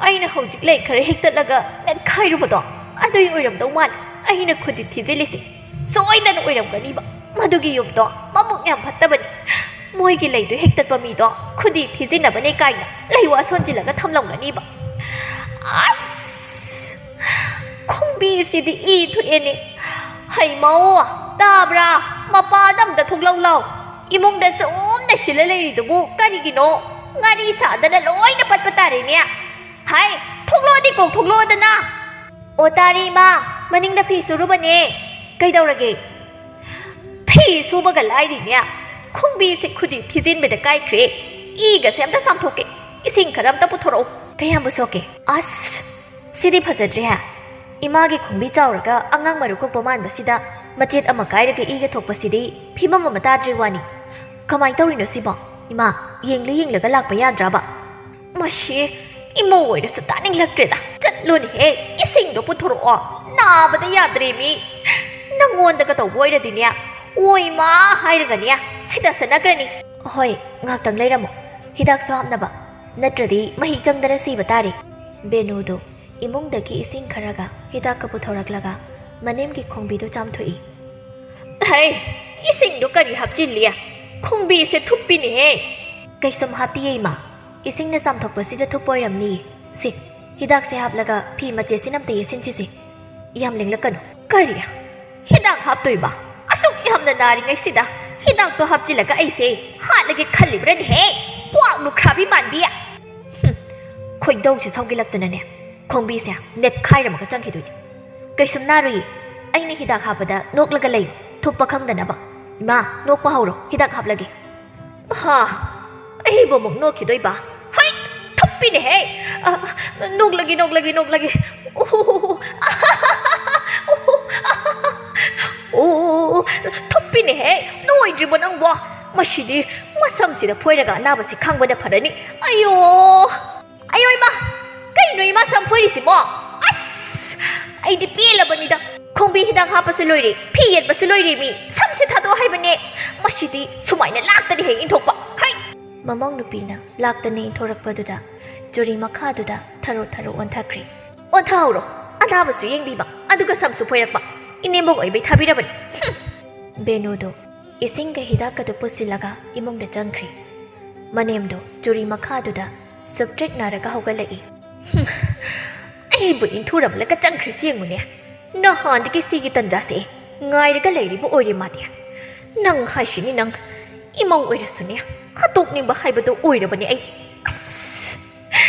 ꯑꯩꯅ ꯍꯧꯖꯤꯛ ꯂꯩ ꯈꯔ ꯍꯦꯛꯇꯠꯂꯒ ꯅꯦꯠꯈꯥꯏꯔꯨꯕꯗꯣ ꯑꯗꯨꯒꯤ ꯑꯣꯏꯔꯝꯗꯧ ꯃꯥꯜꯂꯤ꯫ ꯑꯩꯅ ꯈꯨꯗꯤ ꯊꯤꯖꯤꯜꯂꯤꯁꯦ ꯁꯣꯏꯗꯅ ꯑꯣꯏꯔꯝꯒꯅꯤꯕ꯫ ꯃꯗꯨꯒꯤ ꯌꯨꯝꯗꯣ ꯃꯕꯨꯛ ꯌꯥꯝ ꯐꯠꯇꯕꯅꯤ꯫ ꯃꯣꯏꯒꯤ ꯂꯩꯗꯨ ꯍꯦꯛꯇꯠꯄ ꯃꯤꯗꯣ ꯈꯨꯗꯤ ꯊꯤꯖꯤꯟꯅꯕꯅꯦ ꯀꯥꯏꯅ ꯂꯩꯋꯥ ꯁꯣꯟꯖꯤꯜꯂꯒ ꯊꯝꯂꯝꯒꯅꯤꯕ꯫ ꯑꯁ! ꯈꯣꯡꯕꯤꯁꯤꯗꯤ ꯏ ꯊꯣꯛꯑꯦꯅꯦ꯫ ꯍꯩꯃꯧ! ꯇꯥꯕ꯭ꯔꯥ? ꯃꯄꯥꯗ ꯑꯝꯇ ꯊꯣꯛꯂꯛꯎ ꯂꯥꯎ꯫ ꯏꯃꯨꯡꯗ ꯁꯨꯝ ꯅꯩꯁꯤꯜꯂ ꯂꯩꯔꯤꯗꯨꯕꯨ ꯀꯔꯤꯒꯤꯅꯣ? ꯉꯥꯔꯤ ꯁꯥꯗꯅ ꯂꯣꯏꯅ ꯄꯠꯄ ꯇꯥꯔꯦꯅꯦ꯫ ꯍꯥꯏ, ꯊꯣꯛꯂꯛꯑꯣꯗꯤ ꯀꯣꯛ ꯊꯣꯛꯂꯛꯑꯣꯗꯅ꯫ ꯑꯣ, ꯇꯥꯔꯦ ꯏꯃꯥ, ꯃꯅꯤꯡꯗ ꯐꯤ ꯁꯨꯔꯨꯕꯅꯦ꯫ ꯀꯩꯗꯧꯔꯒꯦ? ꯐꯤ ꯁꯨꯕꯒ ꯂꯥꯏꯔꯤꯅꯦ, ꯈꯣꯡꯕꯤꯁꯦ ꯈꯨꯗꯤ ꯊꯤꯖꯤꯟꯕꯗ ꯀꯥꯏꯈ꯭ꯔꯦ꯫ ꯏꯒꯁꯦ ꯑꯝꯇ ꯆꯥꯝꯊꯣꯛꯀꯦ꯫ ꯏꯁꯤꯡ ꯈꯔ ꯑꯝꯇ ꯄꯨꯊꯣꯔꯛꯎ꯫ ꯀꯌꯥꯝꯕꯨ ꯁꯣꯛꯀꯦ? ꯑꯁ! ꯁꯤꯗꯤ ꯐꯖꯗ꯭ꯔꯦꯍꯦ꯫ ꯏꯃꯥꯒꯤ ꯈꯣꯡꯕꯤ ꯆꯥꯎꯔꯒ ꯑꯉꯥꯡ ꯃꯔꯨ ꯀꯣꯛꯄ ꯃꯥꯟꯕꯁꯤꯗ ꯃꯆꯦꯠ ꯑꯃ ꯀꯥꯏꯔꯒ ꯏꯒ ꯊꯣꯛꯄꯁꯤꯗꯤ ꯐꯤꯕꯝ ꯑꯃ ꯇꯥꯗ꯭ꯔꯤ ꯋꯥꯅꯤ꯫ ꯀꯃꯥꯏ ꯇꯧꯔꯤꯅꯣ ꯁꯤꯕꯣ? ꯏꯃꯥ, ꯌꯦꯡꯂ ꯌꯦꯡꯂꯒ ꯂꯥꯛꯄ ꯌꯥꯗ꯭ꯔꯕ? ꯃꯁꯤ ꯏꯃꯧ ꯑꯣꯏꯔꯁꯨ ꯇꯥꯅꯤꯡꯂꯛꯇ꯭ꯔꯦꯗ꯫ ꯆꯠꯂꯣꯅꯦꯍꯦ, ꯏꯁꯤꯡꯗꯣ ꯄꯨꯊꯣꯔꯛꯑꯣ꯫ ꯅꯥꯕꯗ ꯌꯥꯗ꯭ꯔꯦ ꯃꯤ꯫ ꯅꯪꯉꯣꯟꯗꯒ ꯇꯧꯕ ꯑꯣꯏꯔꯗꯤꯅꯦ, "ꯑꯣꯏ ꯃꯥ" ꯍꯥꯏꯔꯒꯅꯦ, ꯁꯤꯗ ꯁꯅꯈ꯭ꯔꯅꯤ꯫ ꯍꯣꯏ, ꯉꯥꯛꯇꯪ ꯂꯩꯔꯝꯃꯣ꯫ ꯍꯤꯗꯥꯛꯁꯨ ꯍꯥꯞꯅꯕ꯫ ꯅꯠꯇ꯭ꯔꯗꯤ ꯃꯍꯤꯛ ꯆꯪꯗꯅ ꯁꯤꯕ ꯇꯥꯔꯦ꯫ ꯕꯦꯅꯨꯗꯨ ꯏꯃꯨꯡꯗꯒꯤ ꯏꯁꯤꯡ ꯈꯔꯒ ꯍꯤꯗꯥꯛꯀ ꯄꯨꯊꯣꯔꯛꯂꯒ ꯃꯅꯦꯝꯒꯤ ꯈꯣꯡꯕꯤꯗꯨ ꯆꯥꯝꯊꯣꯛꯏ꯫ "ꯍꯩ, ꯏꯁꯤꯡꯗꯣ ꯀꯔꯤ ꯍꯥꯞꯆꯤꯜꯂꯤ? ꯈꯣꯡꯕꯤꯁꯦ ꯊꯨꯞꯄꯤꯅꯦꯍꯦ!" "ꯀꯩꯁꯨꯝ ꯍꯥꯞꯇꯤꯌꯦ, ꯏꯃꯥ꯫ ꯏꯁꯤꯡꯅ ꯆꯥꯝꯊꯣꯛꯄꯁꯤꯗ ꯊꯨꯞꯄ ꯑꯣꯏꯔꯝꯅꯤꯌꯦ꯫ ꯁꯤ, ꯍꯤꯗꯥꯛꯁꯦ ꯍꯥꯞꯂꯒ ꯐꯤ ꯃꯆꯦꯠꯁꯤꯅ ꯑꯝꯇ ꯌꯦꯠꯁꯤꯟꯁꯤꯁꯦ꯫ ꯌꯥꯝ ꯂꯦꯡꯂꯛꯀꯅꯨ꯫" "ꯀꯔꯤ? ꯍꯤꯗꯥꯛ ꯍꯥꯞꯇꯣꯏꯕ? ꯑꯁꯨꯛ ꯌꯥꯝꯅ ꯅꯥꯔꯤꯉꯩꯁꯤꯗ ꯍꯤꯗꯥꯛꯇꯣ ꯍꯥꯞꯆꯤꯜꯂꯒ ꯑꯩꯁꯦ ꯍꯥꯠꯂꯒꯦ ꯈꯜꯂꯤꯕ꯭ꯔꯅꯦꯍꯦ? ꯀ꯭ꯋꯥꯛ ꯂꯨꯈ꯭ꯔꯥꯕꯤ ꯃꯥꯟꯕꯤ!" ꯍꯨꯝ, ꯈꯣꯏꯗꯧꯁꯦ ꯁꯥꯎꯒꯠꯂꯛꯇꯅꯅꯦ, ꯈꯣꯡꯕꯤꯁꯦ ꯅꯦꯠꯈꯥꯏꯔꯝꯃꯒ ꯆꯪꯈꯤꯗꯣꯏꯅꯤ꯫ "ꯀꯩꯁꯨꯝ ꯅꯥꯔꯣꯏꯌꯦ꯫ ꯑꯩꯅ ꯍꯤꯗꯥꯛ ꯍꯥꯞꯄꯗ ꯅꯣꯛꯂꯒ ꯂꯩꯌꯨ, ꯊꯨꯞꯄ ꯈꯪꯗꯅꯕ꯫ ꯏꯃꯥ, ꯅꯣꯛꯄ ꯍꯧꯔꯣ, ꯍꯤꯗꯥꯛ ꯍꯥꯞꯂꯒꯦ꯫" "ꯍꯥ? ꯑꯩꯕꯨ ꯑꯃꯨꯛ ꯅꯣꯛꯈꯤꯗꯣꯏꯕ? ꯍꯩ, ꯊꯨꯞꯄꯤꯅꯦꯍꯦ! ꯑ, ꯅꯣꯛꯂꯒꯦ, ꯅꯣꯛꯂꯒꯦ, ꯅꯣꯛꯂꯒꯦ꯫ ꯑꯣ, ꯑꯣ, ꯊꯨꯞꯄꯤꯅꯦꯍꯦ! ꯂꯣꯏꯗ꯭ꯔꯤꯕꯣ ꯅꯪꯕꯣ? ꯃꯁꯤꯗꯤ ꯃꯁꯝꯁꯤꯗ ꯐꯣꯏꯔꯒ ꯑꯅꯥꯕꯁꯤ ꯈꯪꯕꯅ ꯐꯔꯅꯤ꯫ ꯑꯌꯣ! ꯑꯌꯣ ꯏꯃꯥ! ꯀꯩꯅꯣ ꯏꯃꯥ ꯁꯝ ꯐꯣꯏꯔꯤꯁꯤꯕꯣ? ꯑꯁ! ꯑꯩꯗꯤ ꯄꯦꯜꯂꯕꯅꯤꯗ꯫ ꯈꯣꯡꯕꯤ ꯍꯤꯗꯥꯛ ꯍꯥꯞꯄꯁꯨ ꯂꯣꯏꯔꯦ, ꯐꯤ ꯌꯦꯠꯄꯁꯨ ꯂꯣꯏꯔꯦ ꯃꯤ꯫ ꯁꯝꯁꯦ ꯊꯥꯗꯣꯛꯑꯣ ꯍꯥꯏꯕꯅꯦ꯫ ꯃꯁꯤꯗꯤ ꯁꯨꯃꯥꯏꯅ ꯂꯥꯛꯇꯅ ꯍꯦꯛ ꯏꯟꯊꯣꯛꯄ꯫ ꯍꯩ! ꯃꯃꯧ ꯅꯨꯄꯤꯅ ꯂꯥꯛꯇꯅ ꯏꯟꯊꯣꯔꯛꯄꯗꯨꯗ ꯆꯨꯔꯤ ꯃꯈꯥꯗꯨꯗ ꯊꯔꯣ ꯊꯔꯣ ꯑꯣꯟꯊꯈ꯭ꯔꯦ꯫ ꯑꯣꯟꯊꯍꯧꯔꯣ, ꯑꯅꯥꯕꯁꯨ ꯌꯦꯡꯕꯤꯕ, ꯑꯗꯨꯒ ꯁꯝꯁꯨ ꯐꯣꯏꯔꯛꯄ꯫ ꯏꯅꯦꯝꯕꯣꯛ ꯑꯣꯏꯕꯩ ꯊꯥꯕꯤꯔꯕꯅꯤ꯫ ꯍꯨꯝ! ꯕꯦꯅꯨꯗꯣ ꯏꯁꯤꯡꯒ ꯍꯤꯗꯥꯛꯀꯗꯣ ꯄꯨꯁꯤꯜꯂꯒ ꯏꯃꯨꯡꯗ ꯆꯪꯈ꯭ꯔꯦ꯫ ꯃꯅꯦꯝꯗꯣ ꯆꯨꯔꯤ ꯃꯈꯥꯗꯨꯗ ꯁꯨꯞꯇ꯭ꯔꯤꯛ ꯅꯥꯔꯒ ꯍꯧꯒꯠꯂꯛꯏ꯫ ꯍꯨꯝ! ꯑꯩꯕꯨ ꯏꯟꯊꯨꯔꯝꯂꯒ ꯆꯪꯈ꯭ꯔꯤꯁꯤ ꯌꯦꯡꯉꯨꯅꯦ꯫ ꯅꯍꯥꯟꯗꯒꯤ ꯁꯤꯒꯤ ꯇꯟꯖꯥꯁꯦ ꯉꯥꯏꯔꯒ ꯂꯩꯔꯤꯕ ꯑꯣꯏꯔꯦ ꯃꯥꯗꯤ꯫ ꯅꯪ ꯍꯥꯏꯁꯤꯅꯤ ꯅꯪ꯫ ꯏꯃꯧ ꯑꯣꯏꯔꯁꯨꯅꯦ, ꯍꯥꯠꯇꯣꯛꯅꯤꯡꯕ ꯍꯥꯏꯕꯗꯣ ꯑꯣꯏꯔꯕꯅꯦ ꯑꯩ꯫ ꯑꯁ!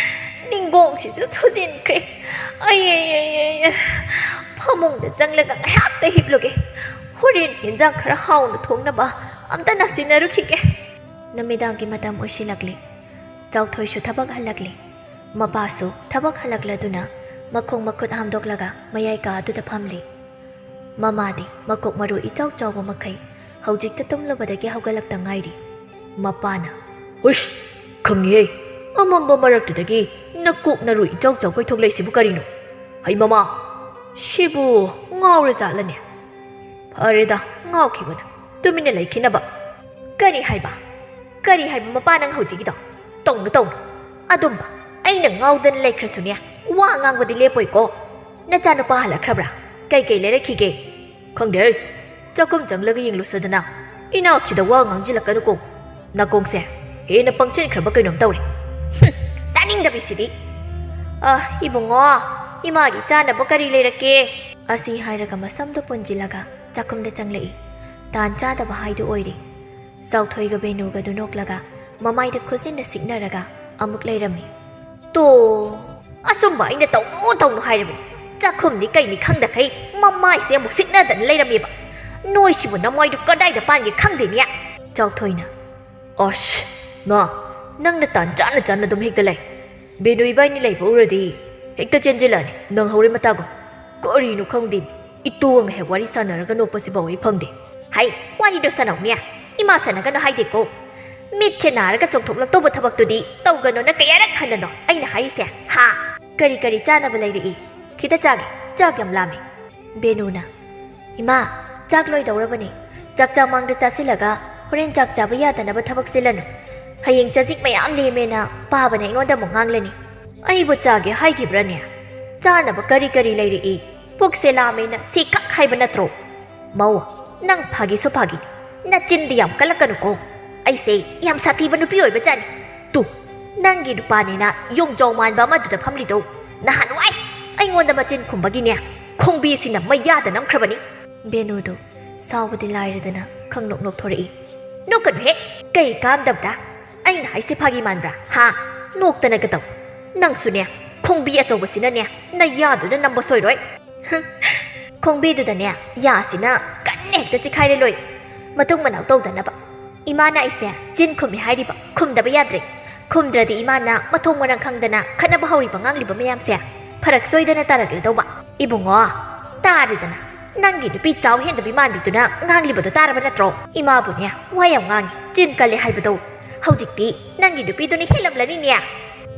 ꯅꯤꯡꯒꯣꯡꯁꯤꯁꯨ ꯁꯨꯖꯤꯟꯈ꯭ꯔꯦ꯫ ꯑꯩ, ꯑꯩ, ꯑꯩ, ꯑꯩ, ꯐꯃꯨꯡꯗ ꯆꯪꯂꯒ ꯉꯥꯏꯍꯥꯛꯇ ꯍꯤꯞꯂꯨꯒꯦ꯫ ꯍꯣꯔꯦꯟ ꯍꯦꯟꯖꯥꯡ ꯈꯔ ꯍꯥꯎꯅ ꯊꯣꯡꯅꯕ ꯑꯝꯇ ꯅꯥꯁꯤꯟꯅꯔꯨꯈꯤꯒꯦ꯫ ꯅꯨꯃꯤꯗꯥꯡꯒꯤ ꯃꯇꯝ ꯑꯣꯏꯁꯤꯜꯂꯛꯂꯦ꯫ ꯆꯥꯎꯊꯣꯏꯁꯨ ꯊꯕꯛ ꯍꯜꯂꯛꯂꯦ꯫ ꯃꯄꯥꯁꯨ ꯊꯕꯛ ꯍꯜꯂꯛꯂꯗꯨꯅ ꯃꯈꯣꯡ ꯃꯈꯨꯠ ꯍꯥꯝꯗꯣꯛꯂꯒ ꯃꯌꯥꯏ ꯀꯥ ꯑꯗꯨꯗ ꯐꯝꯂꯤ꯫ ꯃꯃꯥꯗꯤ ꯃꯀꯣꯛ ꯃꯔꯨ ꯏꯆꯥꯎ ꯆꯥꯎꯕ ꯃꯈꯩ ꯍꯧꯖꯤꯛꯇ ꯇꯨꯝꯂꯨꯕꯗꯒꯤ ꯍꯧꯒꯠꯂꯛꯇ ꯉꯥꯏꯔꯤ꯫ ꯃꯄꯥꯅ, "ꯍꯨꯏꯁ! ꯈꯪꯉꯤꯍꯦ! ꯑꯃꯝꯕ ꯃꯔꯛꯇꯨꯗꯒꯤ ꯅꯀꯣꯛ ꯅꯔꯨ ꯏꯆꯥꯎ ꯆꯥꯎꯈꯩ ꯊꯣꯛꯂꯛꯏꯁꯤꯕꯨ ꯀꯔꯤꯅꯣ? ꯍꯩ ꯃꯃꯥ! ꯁꯤꯕꯨ ꯉꯥꯎꯔ ꯖꯥꯠꯂꯅꯦ? ꯐꯔꯦꯗ, ꯉꯥꯎꯈꯤꯕꯅ꯫ ꯇꯨꯃꯤꯟꯅ ꯂꯩꯈꯤꯅꯕ꯫" "ꯀꯔꯤ ꯍꯥꯏꯕ? ꯀꯔꯤ ꯍꯥꯏꯕ ꯃꯄꯥ ꯅꯪ ꯍꯧꯖꯤꯛꯀꯤꯗꯣ? ꯇꯧꯅꯨ, ꯇꯧꯅꯨ꯫ ꯑꯗꯨꯝꯕ ꯑꯩꯅ ꯉꯥꯎꯗꯅ ꯂꯩꯈ꯭ꯔꯁꯨꯅꯦ, ꯋꯥ ꯉꯥꯡꯕꯗꯤ ꯂꯦꯞꯄꯣꯏꯀꯣ꯫ ꯅꯆꯥꯅꯨꯄꯥ ꯍꯜꯂꯛꯈ꯭ꯔꯕ꯭ꯔꯥ? ꯀꯩ ꯀꯩ ꯂꯩꯔꯛꯈꯤꯒꯦ?" "ꯈꯪꯗꯦ꯫ ꯆꯥꯛꯈꯨꯝ ꯆꯪꯂꯒ ꯌꯦꯡꯂꯨꯁꯣꯗꯅ꯫ ꯏꯅꯥꯛꯁꯤꯗ ꯋꯥ ꯉꯥꯡꯁꯤꯜꯂꯛꯀꯅꯨꯀꯣ꯫ ꯅꯥꯀꯣꯡꯁꯦ ꯍꯦꯟꯅ ꯄꯪꯁꯤꯟꯈ꯭ꯔꯕ ꯀꯩꯅꯣꯝ ꯇꯧꯔꯦ꯫ ꯍꯨꯝ, ꯇꯥꯅꯤꯡꯗꯕꯤꯁꯤꯗꯤ꯫ ꯑ, ꯏꯕꯨꯡꯉꯣ, ꯏꯃꯥꯒꯤ ꯆꯥꯅꯕ ꯀꯔꯤ ꯂꯩꯔꯛꯀꯦ?" ꯑꯁꯤ ꯍꯥꯏꯔꯒ ꯃꯁꯝꯗꯣ ꯄꯨꯟꯁꯤꯜꯂꯒ ꯆꯥꯛꯈꯨꯝꯗ ꯆꯪꯂꯛꯏ꯫ ꯇꯥꯟ ꯆꯥꯗꯕ ꯍꯥꯏꯗꯨ ꯑꯣꯏꯔꯦ꯫ ꯆꯥꯎꯊꯣꯏꯒ ꯕꯦꯅꯨꯒꯗꯨ ꯅꯣꯛꯂꯒ ꯃꯃꯥꯏꯗ ꯈꯨꯖꯤꯟꯅ ꯁꯤꯛꯅꯔꯒ ꯑꯃꯨꯛ ꯂꯩꯔꯝꯃꯤ꯫ "ꯇꯣ, ꯑꯁꯨꯝꯕ ꯑꯩꯅ ꯇꯧꯅꯨ ꯇꯧꯅꯨ ꯍꯥꯏꯔꯕꯅꯤ꯫ ꯆꯥꯛꯈꯨꯝꯅꯤ ꯀꯩꯅꯤ ꯈꯪꯗꯈꯩ ꯃꯃꯥꯏꯁꯦ ꯑꯃꯨꯛ ꯁꯤꯛꯅꯗꯅ ꯂꯩꯔꯝꯃꯦꯕ꯫ ꯅꯣꯏꯁꯤꯕꯨ ꯅꯃꯥꯏꯗꯨ ꯀꯗꯥꯏꯗ ꯄꯥꯟꯒꯦ ꯈꯪꯗꯦꯅꯦ꯫" ꯆꯥꯎꯊꯣꯏꯅ, "ꯑꯁ, ꯃꯥ, ꯅꯪꯅ ꯇꯥꯟ ꯆꯥꯅ ꯆꯥꯅ ꯑꯗꯨꯝ ꯍꯦꯛꯇ ꯂꯩ꯫ ꯕꯦꯅꯨ ꯏꯕꯥꯏꯅꯤ ꯂꯩꯕ ꯎꯔꯗꯤ ꯍꯦꯛꯇ ꯆꯦꯟꯖꯤꯜꯂꯛꯑꯅꯤ, ꯅꯪꯍꯧꯔꯦ ꯃꯇꯥꯒꯨꯝ꯫ ꯀꯔꯤꯅꯣ ꯈꯪꯗꯦ, ꯏꯇꯣꯒ ꯍꯦꯛ ꯋꯥꯔꯤ ꯁꯥꯟꯅꯔꯒ ꯅꯣꯛꯄꯁꯤꯐꯥꯎ ꯑꯩ ꯐꯪꯗꯦ꯫" "ꯍꯩ, ꯋꯥꯔꯤꯗꯣ ꯁꯥꯟꯅꯧꯅꯦ꯫ ꯏꯃꯥ ꯁꯥꯟꯅꯒꯅꯨ ꯍꯥꯏꯗꯦꯀꯣ꯫ ꯃꯤꯠꯁꯦ ꯅꯥꯔꯒ ꯆꯣꯡꯊꯣꯛꯂꯛꯇꯧꯕ ꯊꯕꯛꯇꯨꯗꯤ ꯇꯧꯒꯅꯣꯅ ꯀꯌꯥꯔꯛ ꯍꯟꯅꯅꯣ ꯑꯩꯅ ꯍꯥꯏꯔꯤꯁꯦ, ꯍꯥ? ꯀꯔꯤ ꯀꯔꯤ ꯆꯥꯅꯕ ꯂꯩꯔꯛꯏ? ꯈꯤꯇ ꯆꯥꯒꯦ, ꯆꯥꯛ ꯌꯥꯝ ꯂꯥꯝꯃꯦ꯫ ꯕꯦꯅꯨꯅ, "ꯏꯃꯥ, ꯆꯥꯛ ꯂꯣꯏꯗꯧꯔꯕꯅꯦ꯫ ꯆꯥꯛ ꯆꯥ ꯃꯥꯡꯗ ꯆꯥꯁꯤꯜꯂꯒ ꯍꯣꯔꯦꯟ ꯆꯥꯛ ꯆꯥꯕ ꯌꯥꯗꯅꯕ ꯊꯕꯛ ꯆꯤꯜꯂꯅꯨ꯫ ꯍꯌꯦꯡ ꯆꯖꯤꯛ ꯃꯌꯥꯝ ꯂꯦꯝꯃꯦꯅ ꯄꯥꯕꯅ ꯑꯩꯉꯣꯟꯗ ꯑꯃꯨꯛ ꯉꯥꯡꯂꯅꯤ꯫ ꯑꯩꯕꯨ ꯆꯥꯒꯦ ꯍꯥꯏꯈꯤꯕ꯭ꯔꯅꯦ? ꯆꯥꯅꯕ ꯀꯔꯤ ꯀꯔꯤ ꯂꯩꯔꯛꯏ? ꯄꯨꯛꯁꯦ ꯂꯥꯝꯃꯦꯅ ꯁꯤꯈꯛ ꯍꯥꯏꯕ ꯅꯠꯇ꯭ꯔꯣ?" "ꯃꯧ, ꯅꯪ ꯐꯥꯒꯤꯁꯨ ꯐꯥꯒꯤ꯫ ꯅꯆꯤꯟꯗꯤ ꯌꯥꯝ ꯀꯜꯂꯛꯀꯅꯨꯀꯣ꯫ ꯑꯩꯁꯦ ꯌꯥꯝ ꯁꯥꯊꯤꯕ ꯅꯨꯄꯤ ꯑꯣꯏꯕꯖꯥꯠꯅꯤ꯫ ꯇꯨ, ꯅꯪꯒꯤ ꯅꯨꯄꯥꯅꯦꯅ ꯌꯣꯡꯖꯥꯎ ꯃꯥꯟꯕ ꯑꯃꯗꯨꯗ ꯐꯝꯂꯤꯗꯣ, ꯅꯍꯥꯟꯋꯥꯏ ꯑꯩꯉꯣꯟꯗ ꯃꯆꯤꯟ ꯈꯨꯝꯕꯒꯤꯅꯦ, ꯈꯣꯡꯕꯤꯁꯤꯅ ꯃꯌꯥꯗ ꯅꯝꯈ꯭ꯔꯕꯅꯤ꯫" ꯕꯦꯅꯨꯗꯨ ꯁꯥꯎꯕꯗꯤ ꯂꯥꯏꯔꯗꯅ ꯈꯪꯅꯣꯛ ꯅꯣꯛꯊꯣꯔꯛꯏ꯫ "ꯅꯣꯛꯀꯅꯨꯍꯦ, ꯀꯩ ꯀꯥꯟꯗꯕꯗ? ꯑꯩꯅ ꯍꯥꯏꯁꯦ ꯐꯥꯒꯤ ꯃꯥꯟꯕ꯭ꯔꯥ, ꯍꯥ? ꯅꯣꯛꯇꯅ ꯀꯩꯗꯧ? ꯅꯪꯁꯨꯅꯦ, ꯈꯣꯡꯕꯤ ꯑꯆꯧꯕꯁꯤꯅꯅꯦ ꯅꯌꯥꯗꯨꯗ ꯅꯝꯕ ꯁꯣꯏꯔꯣꯏ꯫" "ꯍꯨꯝ, ꯈꯣꯡꯕꯤꯗꯨꯗꯅꯦ ꯌꯥꯁꯤꯅ ꯀꯟꯅ ꯍꯦꯛꯇ ꯆꯤꯈꯥꯏꯔꯦ ꯂꯣꯏ, ꯃꯇꯨꯡ ꯃꯅꯥꯎ ꯇꯧꯗꯅꯕ꯫ ꯏꯃꯥꯅ ꯑꯩꯁꯦ ꯆꯤꯟ ꯈꯨꯝꯃꯤ ꯍꯥꯏꯔꯤꯕ, ꯈꯨꯝꯗꯕ ꯌꯥꯗ꯭ꯔꯦ꯫ ꯈꯨꯝꯗ꯭ꯔꯗꯤ ꯏꯃꯥꯅ ꯃꯊꯣꯡ ꯃꯔꯝ ꯈꯪꯗꯅ ꯈꯠꯅꯕ ꯍꯧꯔꯤꯕ ꯉꯥꯡꯂꯤꯕ ꯃꯌꯥꯝꯁꯦ ꯐꯔꯛ ꯁꯣꯏꯗꯅ ꯇꯥꯔꯛꯂꯗꯧꯕ꯫" "ꯏꯕꯨꯡꯉꯣ, ꯇꯥꯔꯦꯗꯅ, ꯅꯪꯒꯤ ꯅꯨꯄꯤ ꯆꯥꯎ ꯍꯦꯟꯗꯕꯤ ꯃꯥꯟꯕꯤꯗꯨꯅ ꯉꯥꯡꯂꯤꯕꯗꯣ ꯇꯥꯔꯕ ꯅꯠꯇ꯭ꯔꯣ? ꯏꯃꯥꯕꯨꯅꯦ ꯋꯥ ꯌꯥꯝ ꯉꯥꯡꯉꯤ, ꯆꯤꯟ ꯀꯜꯂꯦ ꯍꯥꯏꯕꯗꯣ꯫ ꯍꯧꯖꯤꯛꯇꯤ ꯅꯪꯒꯤ ꯅꯨꯄꯤꯗꯨꯅ ꯍꯦꯜꯂꯝꯂꯅꯤꯅꯦ꯫"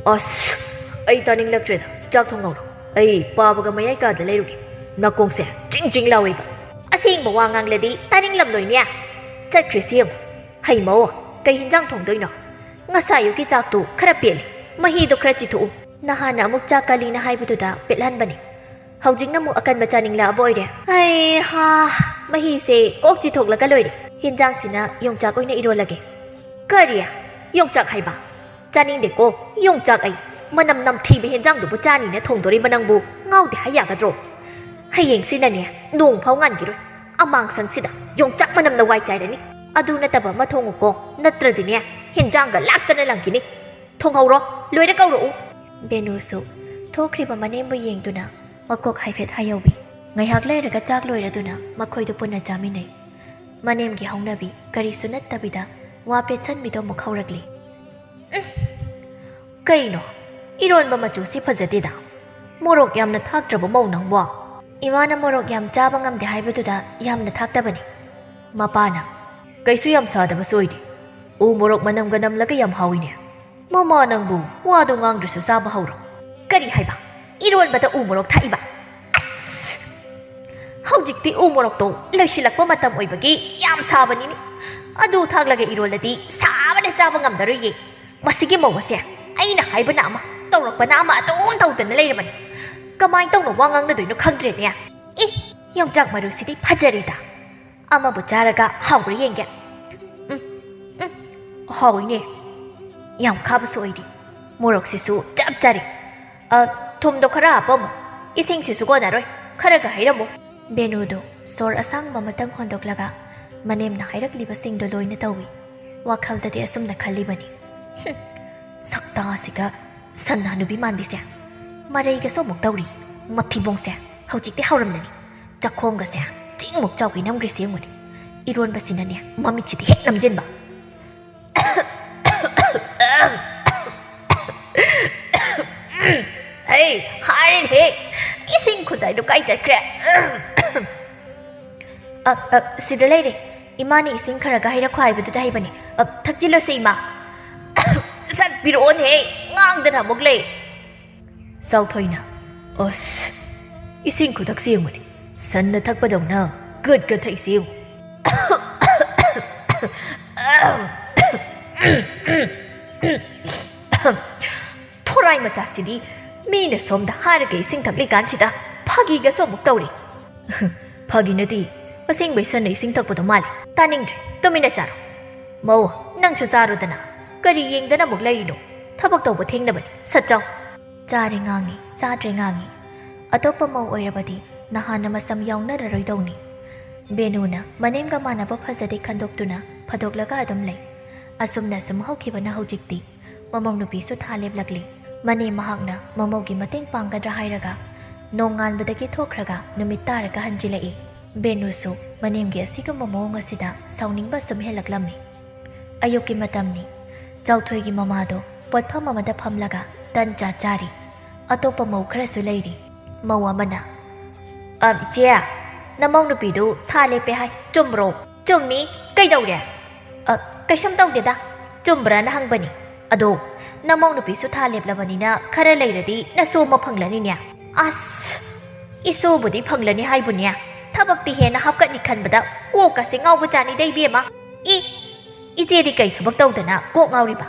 "ꯑꯁ, ꯑꯩ ꯇꯥꯅꯤꯡꯂꯛꯇ꯭ꯔꯦꯗ, ꯆꯥꯛ ꯊꯣꯡꯍꯧꯔꯣ꯫ ꯑꯩ ꯄꯥꯕꯒ ꯃꯌꯥꯏ ꯀꯥꯗ ꯂꯩꯔꯨꯒꯦ꯫ ꯅꯥꯀꯣꯡꯁꯦ ꯆꯤꯡ ꯆꯤꯡ ꯂꯥꯎꯋꯦꯕ꯫" "ꯑꯁꯦꯡꯕ ꯋꯥ ꯉꯥꯡꯂꯗꯤ ꯇꯥꯅꯤꯡꯂꯝꯂꯣꯏꯅꯦ꯫ ꯆꯠꯈ꯭ꯔꯦ ꯁꯤ ꯌꯦꯡꯉꯨ꯫ ꯍꯩꯃꯧ, ꯀꯩ ꯍꯤꯟꯖꯥꯡ ꯊꯣꯡꯗꯣꯏꯅꯣ? ꯉꯁꯥꯏ ꯑꯌꯨꯛꯀꯤ ꯆꯥꯛꯇꯨ ꯈꯔ ꯄꯦꯠꯂꯤ, ꯃꯍꯤꯗꯣ ꯈꯔ ꯆꯤꯊꯣꯛꯎ꯫" "ꯅꯍꯥꯟꯅ ꯑꯃꯨꯛ ꯆꯥꯛ ꯀꯜꯂꯤꯅ ꯍꯥꯏꯕꯗꯨꯗ ꯄꯦꯠꯍꯟꯕꯅꯤ꯫ ꯍꯧꯖꯤꯛꯅ ꯑꯃꯨꯛ ꯑꯀꯟꯕ ꯆꯥꯅꯤꯡꯂꯛꯑꯕ ꯑꯣꯏꯔꯦ꯫ ꯍꯩ ꯍꯥ, ꯃꯍꯤꯁꯦ ꯀꯣꯛ ꯆꯤꯊꯣꯛꯂꯒ ꯂꯣꯏꯔꯦ꯫ ꯍꯤꯟꯖꯥꯡꯁꯤꯅ ꯌꯣꯡꯆꯥꯛ ꯑꯣꯏꯅ ꯏꯔꯣꯜꯂꯒꯦ꯫" "ꯀꯔꯤ? ꯌꯣꯡꯆꯥꯛ ꯍꯥꯏꯕ? ꯆꯥꯅꯤꯡꯗꯦꯀꯣ ꯌꯣꯡꯆꯥꯛ ꯑꯩ꯫ ꯃꯅꯝ ꯅꯝꯊꯤꯕ ꯍꯦꯟꯖꯥꯡꯗꯨꯕꯨ ꯆꯥꯅꯤꯅ ꯊꯣꯡꯗꯣꯔꯤꯕ ꯅꯪꯕꯨ ꯉꯥꯎꯗꯦ ꯍꯥꯏ ꯌꯥꯒꯗ꯭ꯔꯣ? ꯍꯌꯦꯡꯁꯤꯅꯅꯦ ꯅꯣꯡ ꯐꯥꯎ ꯉꯥꯟꯈꯤꯔꯣꯏ꯫ ꯑꯃꯥꯡꯁꯪꯁꯤꯗ ꯌꯣꯡꯆꯥꯛ ꯃꯅꯝꯅ ꯋꯥꯏ ꯆꯥꯏꯔꯅꯤ꯫ ꯑꯗꯨ ꯅꯠꯇꯕ ꯑꯃ ꯊꯣꯡꯉꯨꯀꯣ, ꯅꯠꯇ꯭ꯔꯗꯤꯅꯦ ꯍꯦꯟꯖꯥꯡꯒ ꯂꯥꯛꯇꯅ ꯂꯪꯈꯤꯅꯤ꯫ ꯊꯣꯡꯍꯧꯔꯣ, ꯂꯣꯏꯔ ꯀꯧꯔꯛꯎ꯫" ꯕꯦꯅꯨꯁꯨ ꯊꯣꯛꯈ꯭ꯔꯤꯕ ꯃꯅꯦꯝꯕꯨ ꯌꯦꯡꯗꯨꯅ ꯃꯀꯣꯛ ꯍꯥꯏꯐꯦꯠ ꯍꯥꯏꯍꯧꯏ꯫ ꯉꯥꯏꯍꯥꯛ ꯂꯩꯔꯒ ꯆꯥꯛ ꯂꯣꯏꯔꯗꯨꯅ ꯃꯈꯣꯏꯗꯨ ꯄꯨꯟꯅ ꯆꯥꯃꯤꯟꯅꯩ꯫ ꯃꯅꯦꯝꯒꯤ ꯍꯧꯅꯕꯤ ꯀꯔꯤꯁꯨ ꯅꯠꯇꯕꯤꯗ ꯋꯥ ꯄꯦꯠꯁꯟꯕꯤꯗꯣ ꯑꯃꯨꯛ ꯍꯧꯔꯛꯂꯤ꯫ "ꯎꯝ, ꯀꯩꯅꯣ, ꯏꯔꯣꯟꯕ ꯃꯆꯨꯁꯤ ꯐꯖꯗꯦꯗ꯫ ꯃꯣꯔꯣꯛ ꯌꯥꯝꯅ ꯊꯥꯛꯇ꯭ꯔꯕ ꯃꯧ ꯅꯪꯕꯣ?" "ꯏꯃꯥꯅ ꯃꯣꯔꯣꯛ ꯌꯥꯝ ꯆꯥꯕ ꯉꯝꯗꯦ ꯍꯥꯏꯕꯗꯨꯗ ꯌꯥꯝꯅ ꯊꯥꯛꯇꯕꯅꯤ꯫" ꯃꯄꯥꯅ, ꯀꯩꯁꯨ ꯌꯥꯝ ꯁꯥꯗꯕꯁꯨ ꯑꯣꯏꯗꯦ꯫ ꯎ ꯃꯣꯔꯣꯛ ꯃꯅꯝꯒ ꯅꯝꯂꯒ ꯌꯥꯝ ꯍꯥꯎꯏꯅꯦ꯫ ꯃꯃꯥ ꯅꯪꯕꯨ ꯋꯥꯗꯣ ꯉꯥꯡꯗ꯭ꯔꯁꯨ ꯆꯥꯕ ꯍꯧꯔꯣ꯫ ꯀꯔꯤ ꯍꯥꯏꯕ? ꯏꯔꯣꯟꯕꯗ ꯎ ꯃꯣꯔꯣꯛ ꯊꯥꯛꯏꯕ? ꯑꯁ! ꯍꯧꯖꯤꯛꯇꯤ ꯎ ꯃꯣꯔꯣꯛꯇꯣ ꯂꯩꯁꯤꯜꯂꯛꯄ ꯃꯇꯝ ꯑꯣꯏꯕꯒꯤ ꯌꯥꯝ ꯁꯥꯕꯅꯤꯅꯦ꯫ ꯑꯗꯨ ꯊꯥꯛꯂꯒ ꯏꯔꯣꯜꯂꯗꯤ ꯁꯥꯕꯅ ꯆꯥꯕ ꯉꯝꯗꯔꯣꯏꯌꯦ꯫ ꯃꯁꯤꯒꯤ ꯃꯧ ꯑꯁꯦ ꯑꯩꯅ ꯍꯥꯏꯕꯅ ꯑꯃ, ꯇꯧꯔꯛꯄꯅ ꯑꯃ ꯑꯗꯨꯝ ꯇꯧꯗꯅ ꯂꯩꯔꯕꯅꯤ꯫ ꯀꯃꯥꯏꯅ ꯇꯧꯅ ꯋꯥ ꯉꯥꯡꯅꯗꯣꯏꯅꯣ ꯈꯪꯗ꯭ꯔꯦꯅꯦ꯫ ꯏ, ꯌꯣꯡꯆꯥꯛ ꯃꯔꯨꯁꯤꯗꯤ ꯐꯖꯔꯦꯗ꯫ ꯑꯃꯕꯨ ꯆꯥꯔꯒ ꯍꯥꯎꯕ꯭ꯔꯥ ꯌꯦꯡꯒꯦ꯫ ꯎꯝ, ꯎꯝ, ꯍꯥꯎꯏꯅꯦ꯫ ꯌꯥꯝ ꯈꯥꯕꯁꯨ ꯑꯣꯏꯗꯦ꯫ ꯃꯣꯔꯣꯛꯁꯤꯁꯨ ꯆꯞ ꯆꯥꯔꯦ꯫ ꯑ, ꯊꯨꯝꯗꯣ ꯈꯔ ꯍꯥꯞꯄꯝꯃꯣ꯫ ꯏꯁꯤꯡꯁꯤꯁꯨ ꯀꯣꯟꯅꯔꯣꯏ꯫ ꯈꯔꯒ ꯍꯩꯔꯝꯃꯨ꯫ ꯕꯦꯅꯨꯗꯣ ꯁꯣꯔ ꯑꯁꯥꯡꯕ ꯑꯃꯇꯪ ꯍꯣꯟꯗꯣꯛꯂꯒ ꯃꯅꯦꯝꯅ ꯍꯥꯏꯔꯛꯂꯤꯕꯁꯤꯡꯗꯣ ꯂꯣꯏꯅ ꯇꯧꯏ꯫ ꯋꯥꯈꯜꯗꯗꯤ ꯑꯁꯨꯝꯅ ꯈꯜꯂꯤꯕꯅꯤ, "ꯍꯨꯝ, ꯁꯛꯇꯥꯁꯤꯒ ꯁꯟ ꯍꯅꯨꯕꯤ ꯃꯥꯟꯕꯤꯁꯦ꯫ ꯃꯔꯩꯒꯁꯨ ꯑꯃꯨꯛ ꯇꯧꯔꯤ꯫ ꯃꯊꯤꯕꯣꯡꯁꯦ ꯍꯧꯖꯤꯛꯇꯤ ꯍꯥꯎꯔꯝꯂꯅꯤ꯫ ꯆꯥꯛꯈꯣꯝꯒꯁꯦ ꯆꯤꯡꯃꯨꯛ ꯆꯥꯎꯒꯩ ꯅꯝꯈ꯭ꯔꯤꯁꯦ ꯌꯦꯡꯉꯨꯅꯦ꯫ ꯏꯔꯣꯟꯕꯁꯤꯅꯅꯦ ꯃꯃꯤꯠꯁꯤꯗꯤ ꯍꯦꯛ ꯅꯝꯁꯤꯟꯕ꯫" "ꯍꯩ, ꯍꯥꯏꯔꯦꯅꯦꯍꯦ! ꯏꯁꯤꯡ ꯈꯨꯖꯥꯏꯗꯨ ꯀꯥꯏ ꯆꯠꯈ꯭ꯔꯦ?" "ꯑ, ꯑ, ꯁꯤꯗ ꯂꯩꯔꯦ꯫ ꯏꯃꯥꯅ ꯏꯁꯤꯡ ꯈꯔꯒ ꯍꯩꯔꯛꯈꯣ ꯍꯥꯏꯕꯗꯨꯗ ꯍꯩꯕꯅꯦ꯫ ꯑ, ꯊꯛꯆꯤꯜꯂꯣꯁꯦ, ꯏꯃꯥ꯫" "ꯁꯠ ꯄꯤꯔꯛꯑꯣꯅꯦꯍꯦ! ꯉꯥꯡꯗꯅ ꯑꯃꯨꯛ ꯂꯩ꯫" ꯆꯥꯎꯊꯣꯏꯅ, "ꯑꯁ, ꯏꯁꯤꯡ ꯈꯨꯊꯛꯁꯤ ꯌꯦꯡꯉꯨꯅꯦ꯫ ꯁꯟꯅ ꯊꯛꯄꯗꯧꯅ ꯒꯠ ꯒꯠ ꯊꯛꯏꯁꯤ ꯌꯦꯡꯉꯨ꯫" "ꯊꯣꯔꯥꯏ ꯃꯆꯥꯁꯤꯗꯤ, ꯃꯤꯅ ꯁꯣꯝꯗ ꯍꯥꯏꯔꯒ ꯏꯁꯤꯡ ꯊꯛꯂꯤꯀꯥꯟꯁꯤꯗ ꯐꯥꯒꯤꯒꯁꯨ ꯑꯃꯨꯛ ꯇꯧꯔꯤ꯫" "ꯐꯥꯒꯤ ꯅꯠꯇꯦ, ꯑꯁꯦꯡꯕꯩ ꯁꯟꯅ ꯏꯁꯤꯡ ꯊꯛꯄꯗꯣ ꯃꯥꯜꯂꯦ꯫ ꯇꯥꯅꯤꯡꯗ꯭ꯔꯦ, ꯇꯨꯃꯤꯟꯅ ꯆꯥꯔꯣ꯫ ꯃꯧ, ꯅꯪꯁꯨ ꯆꯥꯔꯣꯗꯅ꯫ ꯀꯔꯤ ꯌꯦꯡꯗꯅ ꯑꯃꯨꯛ ꯂꯩꯔꯤꯅꯣ? ꯊꯕꯛ ꯇꯧꯕ ꯊꯦꯡꯅꯕꯅꯤ꯫ ꯁꯠ ꯆꯥꯎ꯫" ꯆꯥꯔꯦ ꯉꯥꯡꯉꯤ, ꯆꯥꯗ꯭ꯔꯦ ꯉꯥꯡꯉꯤ꯫ ꯑꯇꯣꯞꯄ ꯃꯧ ꯑꯣꯏꯔꯕꯗꯤ ꯅꯍꯥꯟꯅ ꯃꯁꯝ ꯌꯥꯎꯅꯔꯔꯣꯏꯗꯧꯅꯤ꯫ ꯕꯦꯅꯨꯅ ꯃꯅꯦꯝꯒ ꯃꯥꯟꯅꯕ ꯐꯖꯗꯦ ꯈꯟꯗꯣꯛꯇꯨꯅ ꯐꯥꯗꯣꯛꯂꯒ ꯑꯗꯨꯝ ꯂꯩ꯫ ꯑꯁꯨꯝꯅ ꯁꯨꯝ ꯍꯧꯈꯤꯕꯅ ꯍꯧꯖꯤꯛꯇꯤ ꯃꯃꯧ ꯅꯨꯄꯤꯁꯨ ꯊꯥ ꯂꯦꯞꯂꯛꯂꯤ꯫ ꯃꯅꯦꯝ ꯃꯍꯥꯛꯅ ꯃꯃꯧꯒꯤ ꯃꯇꯦꯡ ꯄꯥꯡꯒꯗ꯭ꯔꯥ ꯍꯥꯏꯔꯒ ꯅꯣꯡꯉꯥꯟꯕꯗꯒꯤ ꯊꯣꯛꯈ꯭ꯔꯒ ꯅꯨꯃꯤꯠ ꯇꯥꯔꯒ ꯍꯟꯖꯤꯜꯂꯛꯏ꯫ ꯕꯦꯅꯨꯁꯨ ꯃꯅꯦꯝꯒꯤ ꯑꯁꯤꯒꯨꯝꯕ ꯃꯑꯣꯡ ꯑꯁꯤꯗ ꯁꯥꯎꯅꯤꯡꯕ ꯁꯨꯝ ꯍꯦꯜꯂꯛꯂꯝꯃꯤ꯫ ꯑꯌꯨꯛꯀꯤ ꯃꯇꯝꯅꯤ꯫ ꯆꯥꯎꯊꯣꯏꯒꯤ ꯃꯃꯥꯗꯣ ꯄꯣꯠꯐꯝ ꯑꯃꯗ ꯐꯝꯂꯒ ꯇꯟ ꯆꯥ ꯆꯥꯔꯤ꯫ ꯑꯇꯣꯞꯄ ꯃꯧ ꯈꯔꯁꯨ ꯂꯩꯔꯤ꯫ ꯃꯧ ꯑꯃꯅ, "ꯑ, ꯏꯆꯦ, ꯅꯃꯧ ꯅꯨꯄꯤꯗꯨ ꯊꯥ ꯂꯦꯞꯄꯦ ꯍꯥꯏ, ꯆꯨꯝꯕ꯭ꯔꯣ?" ꯆꯨꯝꯃꯤ, ꯀꯩꯗꯧꯔꯦ? ꯑ, ꯀꯩꯁꯨꯝ ꯇꯧꯗꯦꯗ, ꯆꯨꯝꯕ꯭ꯔꯥꯅ ꯍꯪꯕꯅꯤ꯫ ꯑꯗꯣ, ꯅꯃꯧ ꯅꯨꯄꯤꯁꯨ ꯊꯥ ꯂꯦꯞꯂꯕꯅꯤꯅ ꯈꯔ ꯂꯩꯔꯗꯤ ꯅꯁꯨ ꯑꯃ ꯐꯪꯂꯅꯤꯅꯦ꯫ ꯑꯁ, ꯏꯁꯨꯕꯨꯗꯤ ꯐꯪꯂꯅꯤ ꯍꯥꯏꯕꯨꯅꯦ, ꯊꯕꯛꯇꯤ ꯍꯦꯟꯅ ꯍꯥꯞꯀꯠꯅꯤ ꯈꯟꯕꯗ ꯀꯣꯛꯀꯁꯦ ꯉꯥꯎꯕ ꯆꯥꯅꯤꯗ ꯏꯕꯦꯝꯃ꯫ ꯏ, ꯏꯆꯦꯗꯤ ꯀꯩ ꯊꯕꯛ ꯇꯧꯗꯅ ꯀꯣꯛ ꯉꯥꯎꯔꯤꯕ?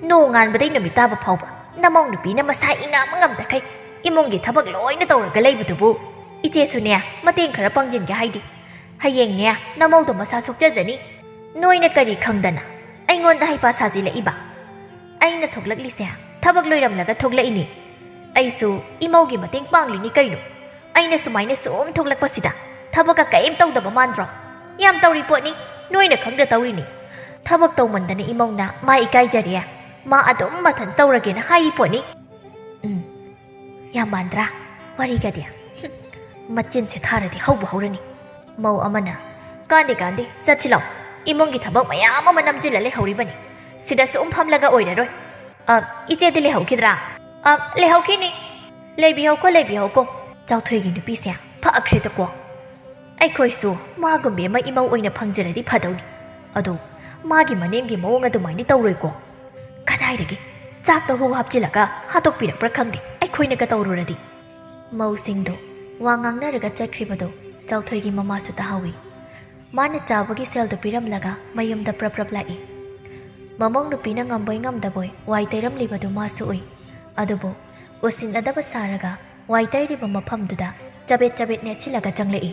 ꯅꯣꯡꯉꯥꯟꯕꯗꯩ ꯅꯨꯃꯤꯠ ꯇꯥꯕ ꯐꯥꯎꯕ ꯅꯃꯧ ꯅꯨꯄꯤꯅ ꯃꯁꯥ ꯏꯉꯥꯝ ꯉꯝꯗꯈꯩ ꯏꯃꯨꯡꯒꯤ ꯊꯕꯛ ꯂꯣꯏꯅ ꯇꯧꯔꯒ ꯂꯩꯕꯗꯨꯕꯨ, ꯏꯆꯦꯁꯨꯅꯦ ꯃꯇꯦꯡ ꯈꯔ ꯄꯥꯡꯁꯤꯟꯒꯦ ꯍꯥꯏꯗꯦ꯫ ꯍꯌꯦꯡꯅꯦ ꯅꯃꯧꯗꯣ ꯃꯁꯥ ꯁꯣꯛꯆꯖꯅꯤ꯫ ꯅꯣꯏꯅ ꯀꯔꯤ ꯈꯪꯗꯅ ꯑꯩꯉꯣꯟꯗ ꯍꯩꯄꯥ ꯁꯥꯖꯤꯜꯂꯛꯏꯕ? ꯑꯩꯅ ꯊꯣꯛꯂꯛꯂꯤꯁꯦ ꯊꯕꯛ ꯂꯣꯏꯔꯝꯂꯒ ꯊꯣꯛꯂꯛꯏꯅꯤ꯫ ꯑꯩꯁꯨ ꯏꯃꯧꯒꯤ ꯃꯇꯦꯡ ꯄꯥꯡꯂꯤꯅꯤ ꯀꯩꯅꯣ꯫ ꯑꯩꯅ ꯁꯨꯃꯥꯏꯅ ꯁꯨꯝ ꯊꯣꯛꯂꯛꯄꯁꯤꯗ ꯊꯕꯛꯀ ꯀꯔꯤꯝ ꯇꯧꯗꯕ ꯃꯥꯟꯗ꯭ꯔꯣ? ꯌꯥꯝ ꯇꯧꯔꯤ ꯄꯣꯠꯅꯤ, ꯅꯣꯏꯅ ꯈꯪꯗ ꯇꯧꯔꯤꯅꯤ꯫ ꯊꯕꯛ ꯇꯧꯃꯟꯗꯅ ꯏꯃꯧꯅ ꯃꯥ ꯏꯀꯥꯏꯖꯔꯦ꯫ ꯃꯥ ꯑꯗꯨꯝ ꯃꯊꯟ ꯇꯧꯔꯒꯦꯅ ꯍꯥꯏꯔꯤ ꯄꯣꯠꯅꯤ꯫ ꯎꯝ, ꯌꯥꯝ ꯃꯥꯟꯗ꯭ꯔꯥ? ꯋꯥꯔꯤꯒꯗꯤ꯫ ꯍꯨꯝ, ꯃꯆꯤꯟꯁꯦ ꯊꯥꯔꯗꯤ ꯍꯧꯕ ꯍꯧꯔꯅꯤ꯫ ꯃꯧ ꯑꯃꯅ, "ꯀꯥꯟꯗꯦ, ꯀꯥꯟꯗꯦ, ꯆꯠꯁꯤ ꯂꯥꯎ꯫ ꯏꯃꯨꯡꯒꯤ ꯊꯕꯛ ꯃꯌꯥꯝ ꯑꯃ ꯅꯝꯖꯤꯜꯂ ꯂꯩꯍꯧꯔꯤꯕꯅꯤ꯫ ꯁꯤꯗ ꯁꯨꯝ ꯐꯝꯂꯒ ꯑꯣꯏꯔꯔꯣꯏ꯫ ꯑ, ꯏꯆꯦꯗꯤ ꯂꯩꯍꯧꯈꯤꯗ꯭ꯔꯥ?" "ꯑ, ꯂꯩꯍꯧꯈꯤꯅꯤ꯫ ꯂꯩꯕꯤꯍꯧꯀꯣ, ꯂꯩꯕꯤꯍꯧꯀꯣ꯫" ꯆꯥꯎꯊꯣꯏꯒꯤ ꯅꯨꯄꯤꯁꯦ ꯐꯈ꯭ꯔꯦꯗꯀꯣ꯫ ꯑꯩꯈꯣꯏꯁꯨ ꯃꯥꯒꯨꯝꯕꯤ ꯑꯃ ꯏꯃꯧ ꯑꯣꯏꯅ ꯐꯪꯖꯔꯗꯤ ꯐꯗꯧꯅꯤ꯫ ꯑꯗꯣ ꯃꯥꯒꯤ ꯃꯅꯦꯝꯒꯤ ꯃꯑꯣꯡ ꯑꯗꯨꯃꯥꯏꯅ ꯇꯧꯔꯣꯏꯀꯣ꯫ ꯀꯗꯥꯏꯗꯒꯤ ꯆꯥꯛꯇ ꯍꯨ ꯍꯥꯞꯆꯤꯜꯂꯒ ꯍꯥꯠꯇꯣꯛꯄꯤꯔꯛꯄ꯭ꯔꯥ ꯈꯪꯗꯦ, ꯑꯩꯈꯣꯏꯅꯒ ꯇꯧꯔꯨꯔꯗꯤ꯫ ꯃꯧꯁꯤꯡꯗꯣ ꯋꯥ ꯉꯥꯡꯅꯔꯒ ꯆꯠꯈ꯭ꯔꯤꯕꯗꯣ ꯆꯥꯎꯊꯣꯏꯒꯤ ꯃꯃꯥꯁꯨ ꯇꯥꯍꯧꯏ꯫ ꯃꯥꯅ ꯆꯥꯕꯒꯤ ꯁꯦꯜꯗꯨ ꯄꯤꯔꯝꯂꯒ ꯃꯌꯨꯝꯗ ꯄ꯭ꯔꯞ ꯄ꯭ꯔꯞ ꯂꯥꯛꯏ꯫ ꯃꯃꯧ ꯅꯨꯄꯤꯅ ꯉꯝꯕꯣꯏ ꯉꯝꯗꯕꯣꯏ ꯋꯥꯏ ꯇꯩꯔꯝꯂꯤꯕꯗꯨ ꯃꯥꯁꯨ ꯎꯏ꯫ ꯑꯗꯨꯕꯨ ꯎꯁꯤꯠꯅꯗꯕ ꯁꯥꯔꯒ ꯋꯥꯏ ꯇꯩꯔꯤꯕ ꯃꯐꯝꯗꯨꯗ ꯆꯕꯦꯠ ꯆꯕꯦꯠ ꯅꯦꯠꯁꯤꯜꯂꯒ ꯆꯪꯂꯛꯏ꯫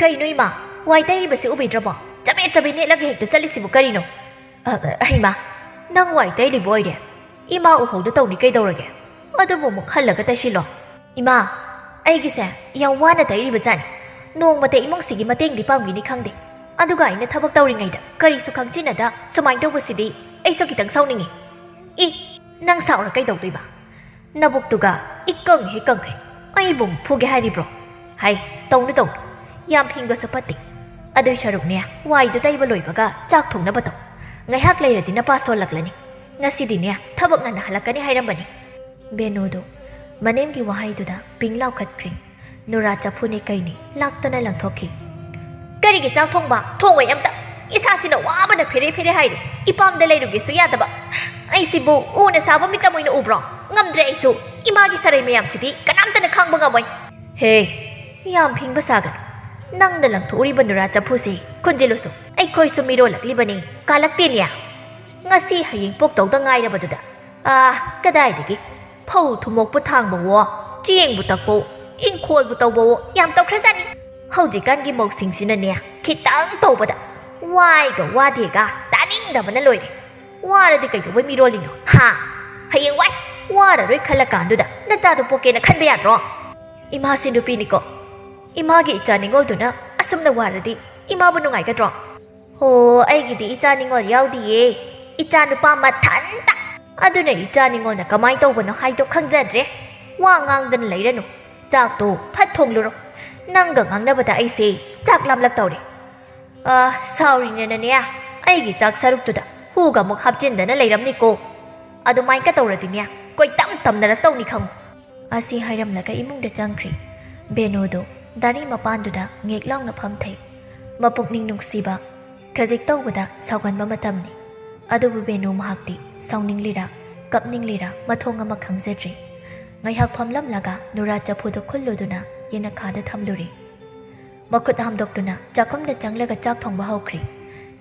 "ꯀꯩꯅꯣ ꯏꯃꯥ, ꯋꯥꯏ ꯇꯩꯔꯤꯕꯁꯤ ꯎꯕꯤꯗ꯭ꯔꯕꯣ? ꯆꯕꯦꯠ ꯆꯕꯦꯠ ꯅꯦꯠꯂꯒ ꯍꯦꯛꯇ ꯆꯠꯂꯤꯁꯤꯕꯨ ꯀꯔꯤꯅꯣ?" "ꯑ, ꯑ, ꯍꯩꯃꯥ, ꯅꯪ ꯋꯥꯏ ꯇꯩꯔꯤꯕ ꯑꯣꯏꯔꯦ? ꯏꯃꯥ ꯎꯍꯧꯗ ꯇꯧꯅꯤ ꯀꯩꯗꯧꯔꯒꯦ? ꯑꯗꯨꯕꯨ ꯑꯃꯨꯛ ꯍꯜꯂꯒ ꯇꯩꯁꯤꯜꯂꯣ꯫" "ꯏꯃꯥ, ꯑꯩꯒꯤꯁꯦ ꯌꯥꯝ ꯋꯥꯅ ꯇꯩꯔꯤꯕ ꯖꯥꯠꯅꯤ꯫ ꯅꯣꯡꯃꯇ ꯏꯃꯨꯡꯁꯤꯒꯤ ꯃꯇꯦꯡꯗꯤ ꯄꯥꯡꯕꯤꯅꯤ ꯈꯪꯗꯦ꯫ ꯑꯗꯨꯒ ꯑꯩꯅ ꯊꯕꯛ ꯇꯧꯔꯤꯉꯩꯗ ꯀꯔꯤꯁꯨ ꯈꯪꯖꯤꯟꯅꯗ ꯁꯨꯃꯥꯏꯅ ꯇꯧꯕꯁꯤꯗꯤ ꯑꯩꯁꯨ ꯈꯤꯇꯪ ꯁꯥꯎꯅꯤꯡꯉꯤ꯫ ꯏ, ꯅꯪ ꯁꯥꯎꯔ ꯀꯩꯗꯧꯗꯣꯏꯕ? ꯅꯕꯨꯛꯇꯨꯒ ꯏꯀꯪ ꯍꯦꯛ ꯀꯪꯈꯩ ꯑꯩꯕꯨ ꯑꯃꯨꯛ ꯐꯨꯒꯦ ꯍꯥꯏꯔꯤꯕ꯭ꯔꯣ? ꯍꯥꯏ, ꯇꯧꯅꯨ ꯇꯧꯅꯨ꯫ ꯌꯥꯝ ꯐꯤꯡꯕꯁꯨ ꯐꯠꯇꯦ꯫ ꯑꯗꯨꯏ ꯁꯔꯨꯛꯅꯦ, ꯋꯥꯏꯗꯨ ꯇꯩꯕ ꯂꯣꯏꯕꯒ ꯆꯥꯛ ꯊꯣꯡꯅꯕ ꯇꯧ꯫ ꯉꯥꯏꯍꯥꯛ ꯂꯩꯔꯗꯤ ꯅꯄꯥ ꯁꯣꯜꯂꯛꯂꯅꯤ꯫ ꯉꯁꯤꯗꯤꯅꯦ ꯊꯕꯛ ꯉꯟꯅ ꯍꯜꯂꯛꯀꯅꯤ ꯍꯥꯏꯔꯝꯕꯅꯤ꯫" ꯕꯦꯅꯨꯗꯨ ꯃꯅꯦꯝꯒꯤ ꯋꯥꯍꯩꯗꯨꯗ ꯄꯤꯡ ꯂꯥꯎꯈꯠꯈ꯭ꯔꯦ꯫ ꯅꯨꯔꯥ ꯆꯐꯨꯅꯦ ꯀꯩꯅꯦ ꯂꯥꯛꯇꯅ ꯂꯪꯊꯣꯛꯈꯤ꯫ "ꯀꯔꯤ ꯑꯩꯒꯤ ꯆꯥꯛ ꯊꯣꯡꯕ ꯊꯣꯡꯉꯣꯏ ꯑꯝꯇ꯫ ꯏꯁꯥꯁꯤꯅ ꯋꯥꯕꯅ ꯐꯦꯔꯦ ꯐꯦꯔꯦ ꯍꯥꯏꯔꯦ꯫ ꯏꯄꯥꯝꯗ ꯂꯩꯔꯨꯒꯦꯁꯨ ꯌꯥꯗꯕ꯫ ꯑꯩꯁꯤꯕꯨ ꯎꯅ ꯁꯥꯕ ꯃꯤꯠꯇ ꯑꯣꯏꯅ ꯎꯕ꯭ꯔꯣ? ꯉꯝꯗ꯭ꯔꯦ ꯑꯩꯁꯨ꯫ ꯏꯃꯥꯒꯤ ꯁꯔꯩ ꯃꯌꯥꯝꯁꯤꯗꯤ ꯀꯅꯥꯝꯇꯅ ꯈꯥꯡꯕ ꯉꯝꯃꯣꯏ꯫ ꯍꯦ, ꯌꯥꯝ ꯐꯤꯡꯕ ꯁꯥꯒꯅꯨ꯫ ꯅꯪꯅ ꯂꯪꯊꯣꯛꯎꯔꯤꯕ ꯅꯨꯔꯥ ꯆꯐꯨꯁꯤ ꯈꯨꯟꯖꯤꯜꯂꯨꯁꯨ꯫ ꯑꯩꯈꯣꯏꯁꯨ ꯃꯤꯔꯣꯜꯂꯛꯂꯤꯕꯅꯤ, ꯀꯥꯂꯛꯇꯦꯅꯦ꯫ ꯉꯁꯤ ꯍꯌꯦꯡ ꯄꯣꯛꯇꯧꯗ ꯉꯥꯏꯔꯕꯗꯨꯗ꯫ ꯑꯥ, ꯀꯗꯥꯏꯗꯒꯤ? ꯐꯧ ꯊꯨꯝꯃꯣꯛꯄꯨ ꯊꯥꯡꯕꯋꯣ, ꯆꯦꯡꯕꯨ ꯇꯛꯄꯋꯣ, ꯏꯪꯈꯣꯜꯕꯨ ꯇꯧꯕꯋꯣ ꯌꯥꯝ ꯇꯧꯈ꯭ꯔꯖꯥꯠꯅꯤ꯫ ꯍꯧꯖꯤꯛꯀꯥꯟꯒꯤ ꯃꯧꯁꯤꯡꯁꯤꯅꯅꯦ, ꯈꯤꯇꯪ ꯇꯧꯕꯗ ꯋꯥꯏꯒ ꯋꯥꯗꯦꯒ ꯇꯥꯅꯤꯡꯗꯕꯅ ꯂꯣꯏꯔꯦ꯫ ꯋꯥꯔꯗꯤ ꯀꯩꯗꯧꯕꯩ ꯃꯤꯔꯣꯜꯂꯤꯅꯣ? ꯍꯥ? ꯍꯌꯦꯡ ꯋꯥꯏ ꯋꯥꯔꯔꯣꯏ ꯈꯜꯂꯀꯥꯟꯗꯨꯗ ꯅꯆꯥꯗꯣ ꯄꯣꯛꯀꯦꯅ ꯈꯟꯕ ꯌꯥꯗ꯭ꯔꯣ? ꯏꯃꯥꯁꯤ ꯅꯨꯄꯤꯅꯤꯀꯣ꯫ ꯏꯃꯥꯒꯤ ꯏꯆꯥ ꯅꯤꯉꯣꯜꯗꯨꯅ ꯑꯁꯨꯝꯅ ꯋꯥꯔꯗꯤ ꯏꯃꯥꯕꯨ ꯅꯨꯡꯉꯥꯏꯒꯗ꯭ꯔꯣ? ꯍꯣ, ꯑꯩꯒꯤꯗꯤ ꯏꯆꯥ ꯅꯤꯉꯣꯜ ꯌꯥꯎꯗꯤꯌꯦ꯫ ꯏꯆꯥ ꯅꯨꯄꯥ ꯃꯊꯟꯇ꯫ ꯑꯗꯨꯅ ꯏꯆꯥ ꯅꯤꯉꯣꯜꯅ ꯀꯃꯥꯏ ꯇꯧꯕꯅꯣ ꯍꯥꯏꯗꯣ ꯈꯪꯖꯗ꯭ꯔꯦ꯫ ꯋꯥ ꯉꯥꯡꯗꯅ ꯂꯩꯔꯅꯨ꯫ ꯆꯥꯛꯇꯣ ꯐꯠ ꯊꯣꯡꯂꯨꯔꯣ꯫ ꯅꯪꯒ ꯉꯥꯡꯅꯕꯗ ꯑꯩꯁꯦ ꯆꯥꯛ ꯂꯥꯝꯂꯛꯇꯧꯔꯦ꯫ ꯑ, ꯁꯥꯎꯔꯤꯅꯦꯅꯅꯦ, ꯑꯩꯒꯤ ꯆꯥꯛ ꯁꯔꯨꯛꯇꯨꯗ ꯍꯨꯒ ꯑꯃꯨꯛ ꯍꯥꯞꯆꯤꯟꯗꯅ ꯂꯩꯔꯝꯅꯤꯀꯣ꯫ ꯑꯗꯨꯃꯥꯏꯅ ꯇꯧꯔꯗꯤꯅꯦ, ꯀꯣꯏꯇꯝ ꯇꯝꯅꯔꯛꯇꯧꯅꯤ ꯈꯪꯉꯨ꯫ ꯑꯁꯤ ꯍꯥꯏꯔꯝꯂꯒ ꯏꯃꯨꯡꯗ ꯆꯪꯈ꯭ꯔꯦ꯫ ꯕꯦꯅꯨꯗꯨ ꯗꯥꯔꯤ ꯃꯄꯥꯟꯗꯨꯗ ꯉꯦꯛ ꯂꯥꯎꯅ ꯐꯝꯊꯩ꯫ ꯃꯄꯨꯛꯅꯤꯡ ꯅꯨꯡꯁꯤꯕ, ꯈꯖꯤꯛ ꯇꯧꯕꯗ ꯁꯥꯎꯒꯟꯕ ꯃꯇꯝꯅꯤ꯫ ꯑꯗꯨꯕꯨ ꯕꯦꯅꯨ ꯃꯍꯥꯛꯇꯤ ꯁꯥꯎꯅꯤꯡꯂꯤꯔꯥ, ꯀꯞꯅꯤꯡꯂꯤꯔꯥ ꯃꯊꯣꯡ ꯑꯃ ꯈꯪꯖꯗ꯭ꯔꯦ꯫ ꯉꯥꯏꯍꯥꯛ ꯐꯝꯂꯝꯂꯒ ꯅꯨꯔꯥ ꯆꯐꯨꯗꯨ ꯈꯨꯜꯂꯨꯗꯨꯅ ꯌꯦꯅꯈꯥꯗ ꯊꯝꯂꯨꯔꯦ꯫ ꯃꯈꯨꯠ ꯍꯥꯝꯗꯣꯛꯇꯨꯅ ꯆꯥꯛꯈꯨꯝꯗ ꯆꯪꯂꯒ ꯆꯥꯛ ꯊꯣꯡꯕ ꯍꯧꯈ꯭ꯔꯦ꯫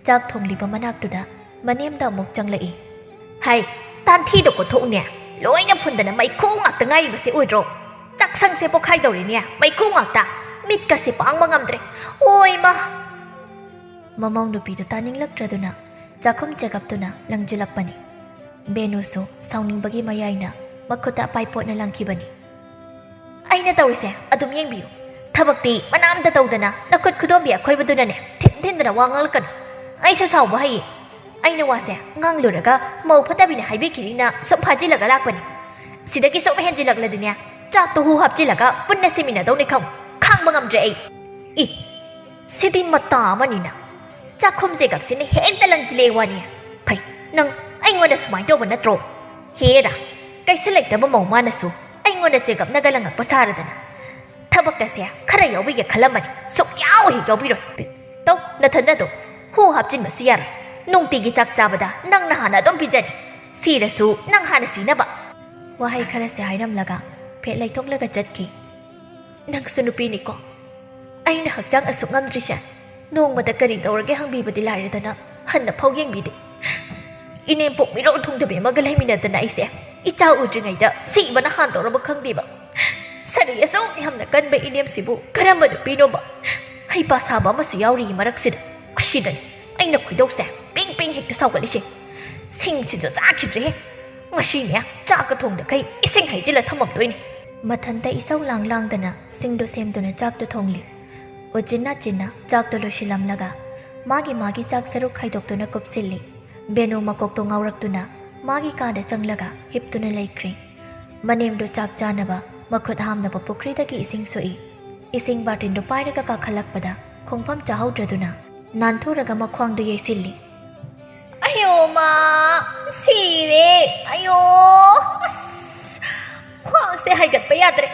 ꯆꯥꯛ ꯊꯣꯡꯂꯤꯕ ꯃꯅꯥꯛꯇꯨꯗ ꯃꯅꯦꯝꯗ ꯑꯃꯨꯛ ꯆꯪꯂꯛꯏ꯫ ꯍꯩ, ꯇꯥꯟꯊꯤꯗꯣ ꯀꯣꯊꯣꯛꯎꯅꯦ꯫ ꯂꯣꯏꯅ ꯐꯨꯟꯗꯅ ꯃꯩꯈꯨ ꯉꯥꯛꯇ ꯉꯥꯏꯔꯤꯕꯁꯤ ꯑꯣꯏꯗ꯭ꯔꯣ? ꯆꯥꯛꯁꯪꯁꯦ ꯄꯣꯛꯈꯥꯏꯗꯧꯔꯤꯅꯦ, ꯃꯩꯈꯨ ꯉꯥꯛꯇ꯫ ꯃꯤꯠꯀꯁꯦ ꯄꯥꯡꯕ ꯉꯝꯗ꯭ꯔꯦ꯫ ꯑꯣꯏꯃ! ꯃꯃꯧ ꯅꯨꯄꯤꯗꯨ ꯇꯥꯅꯤꯡꯂꯛꯇ꯭ꯔꯗꯨꯅ ꯆꯥꯛꯈꯨꯝ ꯆꯦꯒꯞꯇꯨꯅ ꯂꯪꯖꯤꯜꯂꯛꯄꯅꯤ꯫ ꯕꯦꯅꯨꯁꯨ ꯁꯥꯎꯅꯤꯡꯕꯒꯤ ꯃꯌꯥꯏꯅ ꯃꯈꯨꯠꯇ ꯑꯄꯥꯏꯄꯣꯠꯅ ꯂꯪꯈꯤꯕꯅꯤ꯫ ꯑꯩꯅ ꯇꯧꯔꯤꯁꯦ ꯑꯗꯨꯝ ꯌꯦꯡꯕꯤꯌꯨ꯫ ꯊꯕꯛꯇꯤ ꯃꯅꯥ ꯑꯝꯇ ꯇꯧꯗꯅ ꯅꯈꯨꯠ ꯈꯨꯗꯣꯝꯕꯤ ꯑꯈꯣꯏꯕꯗꯨꯅꯅꯦ ꯊꯤꯟ ꯊꯤꯟꯗꯅ ꯋꯥ ꯉꯥꯡꯂꯛꯀꯅꯨ꯫ ꯑꯩꯁꯨ ꯁꯥꯎꯕ ꯍꯩꯌꯦ꯫ ꯑꯩꯅ ꯋꯥꯁꯦ ꯉꯥꯡꯂꯨꯔꯒ ꯃꯧ ꯐꯠꯇꯕꯤꯅ ꯍꯥꯏꯕꯤꯈꯤꯅꯤꯅ ꯁꯨꯝ ꯐꯥꯖꯤꯜꯂꯒ ꯂꯥꯛꯄꯅꯤ꯫ ꯁꯤꯗꯒꯤ ꯁꯨꯝ ꯍꯦꯟꯖꯤꯜꯂꯛꯂꯗꯤꯅꯦ, ꯆꯥꯛꯇꯣ ꯍꯨ ꯍꯥꯞꯆꯤꯜꯂꯒ ꯄꯨꯟꯅ ꯁꯤꯃꯤꯟꯅꯗꯧꯅꯤ ꯈꯪꯉꯨ꯫ ꯈꯥꯡꯕ ꯉꯝꯗ꯭ꯔꯦ ꯑꯩ꯫ ꯏ! ꯁꯤꯗꯤ ꯃꯇꯥ ꯑꯃꯅꯤꯅ꯫ ꯆꯥꯛꯈꯨꯝ ꯆꯦꯒꯞꯁꯤꯅ ꯍꯦꯛꯇ ꯂꯪꯁꯤꯜꯂꯛꯑꯦ ꯋꯥꯅꯤ꯫ ꯐꯩ, ꯅꯪ ꯑꯩꯉꯣꯟꯗ ꯁꯨꯃꯥꯏꯅ ꯇꯧꯕ ꯅꯠꯇ꯭ꯔꯣ? ꯍꯦꯔꯥ, ꯀꯩꯁꯨ ꯂꯩꯇꯕ ꯃꯧ ꯃꯥꯅꯁꯨ ꯑꯩꯉꯣꯟꯗ ꯆꯦꯒꯞꯅꯒ ꯂꯪꯉꯛꯄ ꯁꯥꯔꯗꯅ꯫ ꯊꯕꯛꯀꯁꯦ ꯈꯔ ꯌꯥꯎꯕꯤꯒꯦ ꯈꯜꯂꯝꯕꯅꯤ, ꯁꯨꯛꯌꯥꯎ ꯍꯦꯛ ꯌꯥꯎꯕꯤꯔꯣꯏ꯫ ꯅꯊꯟꯗ ꯑꯗꯨꯝ ꯍꯨ ꯍꯥꯞꯆꯤꯟꯕꯁꯨ ꯌꯥꯔꯣꯏ꯫ ꯅꯨꯡꯇꯤꯒꯤ ꯆꯥꯛ ꯆꯥꯕꯗ ꯅꯪꯅ ꯍꯥꯟꯅ ꯑꯗꯨꯝ ꯄꯤꯖꯅꯤ꯫ ꯁꯤꯔꯁꯨ ꯅꯪ ꯍꯥꯟꯅ ꯁꯤꯅꯕ꯫ ꯋꯥꯍꯩ ꯈꯔꯁꯦ ꯍꯥꯏꯔꯝꯂꯒ ꯐꯦꯠ ꯂꯩꯊꯣꯛꯂꯒ ꯆꯠꯈꯤ꯫ "ꯅꯪꯁꯨ ꯅꯨꯄꯤꯅꯤꯀꯣ꯫ ꯑꯩꯅ ꯍꯛꯆꯥꯡ ꯑꯁꯨꯛ ꯉꯝꯗ꯭ꯔꯤꯁꯦ ꯅꯣꯡꯃꯗ ꯀꯔꯤ ꯇꯧꯔꯒꯦ ꯍꯪꯕꯤꯕꯗꯤ ꯂꯥꯏꯔꯗꯅ ꯍꯟꯅ ꯐꯥꯎ ꯌꯦꯡꯕꯤꯗꯦ꯫ ꯏꯅꯦꯝꯄꯣꯛ ꯃꯤꯔꯣꯜ ꯊꯨꯡꯗꯕꯤ ꯑꯃꯒ ꯂꯩꯃꯤꯟꯅꯗꯅ ꯑꯩꯁꯦ ꯏꯆꯥ ꯎꯗ꯭ꯔꯤꯉꯩꯗ ꯁꯤꯕꯅ ꯍꯥꯟꯗꯧꯔꯕ ꯈꯪꯗꯦꯕ꯫ ꯁꯔꯤ ꯑꯁꯨꯛ ꯌꯥꯝꯅ ꯀꯟꯕ ꯏꯅꯦꯝꯁꯤꯕꯨ ꯀꯔꯝꯕ ꯅꯨꯄꯤꯅꯣꯕ? ꯍꯩꯄꯥ ꯁꯥꯕ ꯑꯃꯁꯨ ꯌꯥꯎꯔꯤꯌꯦ ꯃꯔꯛꯁꯤꯗ꯫ ꯑꯁꯤꯗꯅꯤ ꯑꯩꯅ ꯈꯣꯏꯗꯧꯁꯦ ꯄꯤꯡ ꯄꯤꯡ ꯍꯦꯛꯇ ꯁꯥꯎꯒꯠꯂꯤꯁꯦ꯫ ꯁꯤꯡꯁꯤꯁꯨ ꯆꯥꯈꯤꯗ꯭ꯔꯦꯍꯦ꯫ ꯉꯁꯤꯅꯦ ꯆꯥꯛꯀ ꯊꯣꯡꯗꯈꯩ ꯏꯁꯤꯡ ꯍꯩꯖꯤꯜꯂ ꯊꯝꯃꯝꯗꯣꯏꯅꯤ꯫" ꯃꯊꯟꯇ ꯏꯁꯧ ꯂꯥꯡ ꯂꯥꯡꯗꯅ ꯁꯤꯡꯗꯣ ꯁꯦꯝꯗꯨꯅ ꯆꯥꯛꯇꯣ ꯊꯣꯡꯂꯤ꯫ ꯎꯆꯤꯟ ꯅꯥꯆꯤꯟꯅ ꯆꯥꯛꯇꯣ ꯂꯣꯏꯁꯤꯜꯂꯝꯂꯒ ꯃꯥꯒꯤ ꯃꯥꯒꯤ ꯆꯥꯛ ꯁꯔꯨꯛ ꯈꯥꯏꯗꯣꯛꯇꯨꯅ ꯀꯨꯞꯁꯤꯜꯂꯤ꯫ ꯕꯦꯅꯨ ꯃꯀꯣꯛꯇꯣ ꯉꯥꯎꯔꯛꯇꯨꯅ ꯃꯥꯒꯤ ꯀꯥꯗ ꯆꯪꯂꯒ ꯍꯤꯞꯇꯨꯅ ꯂꯩꯈ꯭ꯔꯦ꯫ ꯃꯅꯦꯝꯗꯣ ꯆꯥꯛ ꯆꯥꯅꯕ ꯃꯈꯨꯠ ꯍꯥꯝꯅꯕ ꯄꯨꯈ꯭ꯔꯤꯗꯒꯤ ꯏꯁꯤꯡ ꯁꯣꯛꯏ꯫ ꯏꯁꯤꯡ ꯕꯥꯔꯇꯤꯟꯗꯣ ꯄꯥꯏꯔꯒ ꯀꯥꯈꯠꯂꯛꯄꯗ ꯈꯣꯡꯐꯝ ꯆꯥꯍꯧꯗ꯭ꯔꯗꯨꯅ ꯅꯥꯟꯊꯣꯔꯒ ꯃꯈ꯭ꯋꯥꯡꯗꯣ ꯌꯩꯁꯤꯜꯂꯤ꯫ "ꯑꯌꯣ ꯃꯥ, ꯁꯤꯔꯦ꯫ ꯑꯌꯣ, ꯑꯁ, ꯈ꯭ꯋꯥꯡꯁꯦ ꯍꯥꯏꯒꯠꯄ ꯌꯥꯗ꯭ꯔꯦ꯫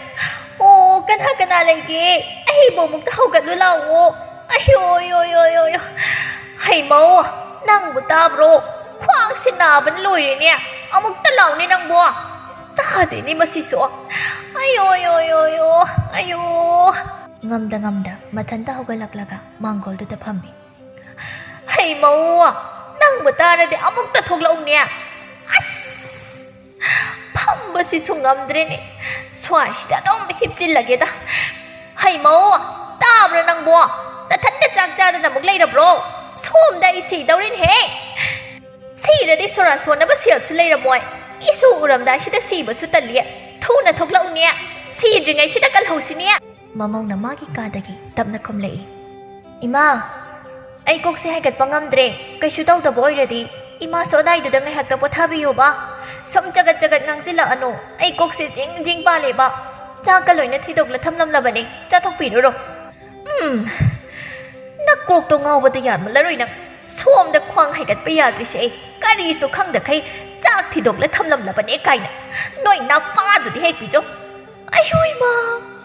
ꯑꯣ, ꯀꯅꯥ ꯀꯅꯥ ꯂꯩꯒꯦ? ꯑꯩꯕꯨ ꯑꯃꯨꯛꯇ ꯍꯧꯒꯠꯂꯨ ꯂꯥꯛꯑꯣ꯫ ꯑꯌꯣ, ꯌꯣ, ꯌꯣ, ꯌꯣ, ꯌꯣ꯫ ꯍꯩꯃꯧ, ꯅꯪꯕꯨ ꯇꯥꯕ꯭ꯔꯣ? ꯈ꯭ꯋꯥꯡꯁꯦ ꯅꯥꯕꯅ ꯂꯣꯏꯔꯦꯅꯦ꯫ ꯑꯃꯨꯛꯇ ꯂꯥꯎꯅꯦ ꯅꯪꯕꯣ꯫ ꯇꯥꯗꯦꯅꯦ ꯃꯁꯤꯁꯨ꯫ ꯑꯌꯣ, ꯌꯣ, ꯌꯣ, ꯌꯣ, ꯑꯌꯣ꯫" ꯉꯝꯗ ꯉꯝꯗ ꯃꯊꯟꯇ ꯍꯧꯒꯠꯂꯛꯂꯒ ꯃꯥꯡꯒꯣꯜꯗꯨꯗ ꯐꯝꯃꯤ꯫ "ꯍꯩꯃꯧ, ꯅꯪꯕꯨ ꯇꯥꯔꯗꯤ ꯑꯃꯨꯛꯇ ꯊꯣꯛꯂꯛꯎꯅꯦ꯫ ꯑꯁ, ꯐꯝꯕꯁꯤꯁꯨ ꯉꯝꯗ꯭ꯔꯦꯅꯦ꯫ ꯁ꯭ꯋꯥꯏꯁꯤꯗ ꯑꯗꯨꯝ ꯍꯤꯞꯆꯤꯜꯂꯒꯦꯗ꯫ ꯍꯩꯃꯧ, ꯇꯥꯕ꯭ꯔꯥ ꯅꯪꯕꯣ? ꯅꯊꯟꯗ ꯆꯥꯛ ꯆꯥꯗꯅ ꯑꯃꯨꯛ ꯂꯩꯔꯕ꯭ꯔꯣ? ꯁꯣꯝꯗ ꯑꯩ ꯁꯤꯗꯧꯔꯤꯅꯦꯍꯦ꯫ ꯁꯤꯔꯗꯤ ꯁꯣꯔꯥ ꯁꯣꯟꯅꯕ ꯁꯦꯜꯁꯨ ꯂꯩꯔꯝꯃꯣꯏ꯫ ꯏꯁꯨ ꯎꯔꯝꯗꯥꯏꯁꯤꯗ ꯁꯤꯕꯁꯨ ꯇꯜꯂꯤ꯫ ꯊꯨꯅ ꯊꯣꯛꯂꯛꯎꯅꯦ꯫ ꯁꯤꯗ꯭ꯔꯤꯉꯩꯁꯤꯗ ꯀꯜꯍꯧꯁꯤꯅꯦ꯫" ꯃꯃꯧꯅ ꯃꯥꯒꯤ ꯀꯥꯗꯒꯤ ꯇꯞꯅ ꯈꯨꯝꯂꯛꯏ꯫ "ꯏꯃꯥ, ꯑꯩ ꯀꯣꯛꯁꯦ ꯍꯥꯏꯒꯠꯄ ꯉꯝꯗ꯭ꯔꯦ꯫ ꯀꯩꯁꯨ ꯇꯧꯗꯕ ꯑꯣꯏꯔꯗꯤ ꯏꯃꯥꯁꯨ ꯑꯗꯥꯏꯗꯨꯗ ꯉꯥꯏꯍꯥꯛꯇ ꯄꯣꯊꯥꯕꯤꯌꯣꯕ꯫ ꯁꯨꯝ ꯆꯒꯠ ꯆꯒꯠ ꯉꯥꯡꯁꯤꯜꯂꯛꯑꯅꯨ꯫ ꯑꯩ ꯀꯣꯛꯁꯦ ꯖꯤꯡ ꯖꯤꯡ ꯄꯥꯜꯂꯦꯕ꯫ ꯆꯥꯛꯀ ꯂꯣꯏꯅ ꯊꯤꯗꯣꯛꯂ ꯊꯝꯂꯝꯂꯕꯅꯦ꯫ ꯆꯥꯊꯣꯛꯄꯤꯔꯨꯔꯣ꯫" "ꯎꯝ, ꯅꯀꯣꯛꯇꯣ ꯉꯥꯎꯕꯗ ꯌꯥꯔꯃꯜꯂꯔꯣꯏ ꯅꯪ꯫ ꯁꯣꯝꯗ ꯈ꯭ꯋꯥꯡ ꯍꯥꯏꯒꯠꯄ ꯌꯥꯗ꯭ꯔꯤꯁꯦ ꯑꯩ ꯀꯔꯤꯁꯨ ꯈꯪꯗꯈꯩ ꯆꯥꯛ ꯊꯤꯗꯣꯛꯂ ꯊꯝꯂꯝꯂꯕꯅꯦ ꯀꯥꯏꯅ꯫ ꯅꯣꯏ ꯅꯄꯥꯗꯨꯗꯤ ꯍꯦꯛ ꯄꯤꯖꯧ꯫" "ꯑꯌꯣ ꯏꯃꯥ,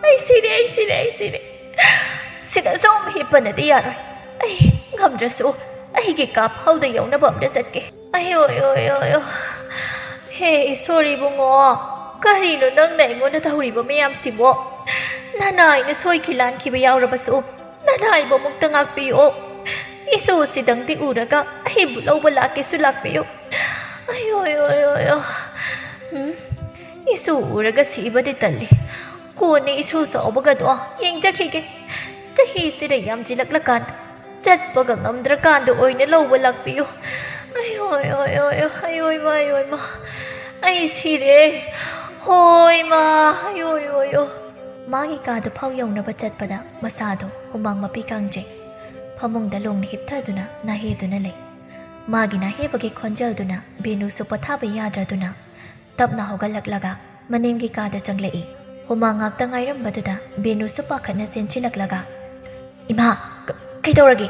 ꯑꯩ ꯁꯤꯔꯦ, ꯑꯩ ꯁꯤꯔꯦ, ꯑꯩ ꯁꯤꯔꯦ꯫ ꯁꯤꯗ ꯁꯨꯝ ꯍꯤꯞꯄꯅꯗꯤ ꯌꯥꯔꯣꯏ꯫ ꯑꯩ, ꯉꯝꯗ꯭ꯔꯁꯨ ꯑꯩꯒꯤ ꯀꯥ ꯐꯥꯎꯗ ꯌꯧꯅꯕ ꯑꯝꯇ ꯆꯠꯀꯦ꯫ ꯑꯌꯣ, ꯑꯌꯣ, ꯑꯌꯣ, ꯑꯌꯣ꯫ ꯍꯦ ꯏꯁꯣꯔ ꯏꯕꯨꯡꯉꯣ, ꯀꯔꯤꯅꯣ ꯅꯪꯅ ꯑꯩꯉꯣꯟꯗ ꯇꯧꯔꯤꯕ ꯃꯌꯥꯝꯁꯤꯕꯣ? ꯅꯅꯥꯏꯅ ꯁꯣꯏꯈꯤ ꯂꯥꯟꯈꯤꯕ ꯌꯥꯎꯔꯕꯁꯨ ꯅꯅꯥꯏꯕꯨ ꯑꯃꯨꯛꯇ ꯉꯥꯛꯄꯤꯌꯣ꯫ ꯏꯁꯨꯁꯤꯗꯪꯗꯤ ꯎꯔꯒ ꯑꯩꯕꯨ ꯂꯧꯕ ꯂꯥꯛꯀꯦꯁꯨ ꯂꯥꯛꯄꯤꯌꯨ꯫ ꯑꯌꯣ, ꯑꯌꯣ, ꯑꯌꯣ, ꯑꯌꯣ꯫ ꯎꯝ, ꯏꯁꯨ ꯎꯔꯒ ꯁꯤꯕꯗꯤ ꯇꯜꯂꯤ꯫ ꯀꯣꯟꯅ ꯏꯁꯨ ꯆꯥꯎꯕꯒꯗꯣ ꯌꯦꯡꯖꯈꯤꯒꯦ꯫ ꯆꯍꯤꯁꯤꯗ ꯌꯥꯝꯖꯤꯜꯂꯛꯂꯀꯥꯟꯗ ꯆꯠꯄꯒ ꯉꯝꯗ꯭ꯔꯀꯥꯟꯗ ꯑꯣꯏꯅ ꯂꯧꯕ ꯂꯥꯛꯄꯤꯌꯨ꯫ ꯑꯌꯣ, ꯑꯌꯣ, ꯑꯌꯣ, ꯑꯌꯣ, ꯑꯌꯣ, ꯏꯃꯥ, ꯑꯌꯣ, ꯏꯃꯥ꯫ ꯑꯩ ꯁꯤꯔꯦ꯫ ꯍꯣ, ꯏꯃꯥ, ꯑꯌꯣ, ꯑꯌꯣ, ꯑꯌꯣ꯫ ꯃꯥꯒꯤ ꯀꯥꯗꯨ ꯐꯥꯎ ꯌꯧꯅꯕ ꯆꯠꯄꯗ ꯃꯁꯥꯗꯣ ꯍꯨꯃꯥꯡ ꯃꯄꯤ ꯀꯥꯡꯖꯩ꯫ ꯐꯃꯨꯡꯗ ꯂꯣꯡꯅ ꯍꯤꯞꯊꯗꯨꯅ ꯅꯥꯍꯦꯗꯨꯅ ꯂꯩ꯫ ꯃꯥꯒꯤ ꯅꯥꯍꯦꯕꯒꯤ ꯈꯣꯟꯖꯦꯜꯗꯨꯅ ꯕꯦꯅꯨꯁꯨ ꯄꯣꯊꯥꯕ ꯌꯥꯗ꯭ꯔꯗꯨꯅ ꯇꯞꯅ ꯍꯧꯒꯠꯂꯛꯂꯒ ꯃꯅꯤꯡꯒꯤ ꯀꯥꯗ ꯆꯪꯂꯛꯏ꯫ ꯍꯨꯃꯥꯡ ꯉꯥꯛꯇ ꯉꯥꯏꯔꯝꯕꯗꯨꯗ ꯕꯦꯅꯨꯁꯨ ꯄꯥꯈꯠꯅ ꯆꯦꯟꯁꯤꯜꯂꯛꯂꯒ, "ꯏꯃꯥ, ꯀ-, ꯀꯩꯗꯧꯔꯒꯦ?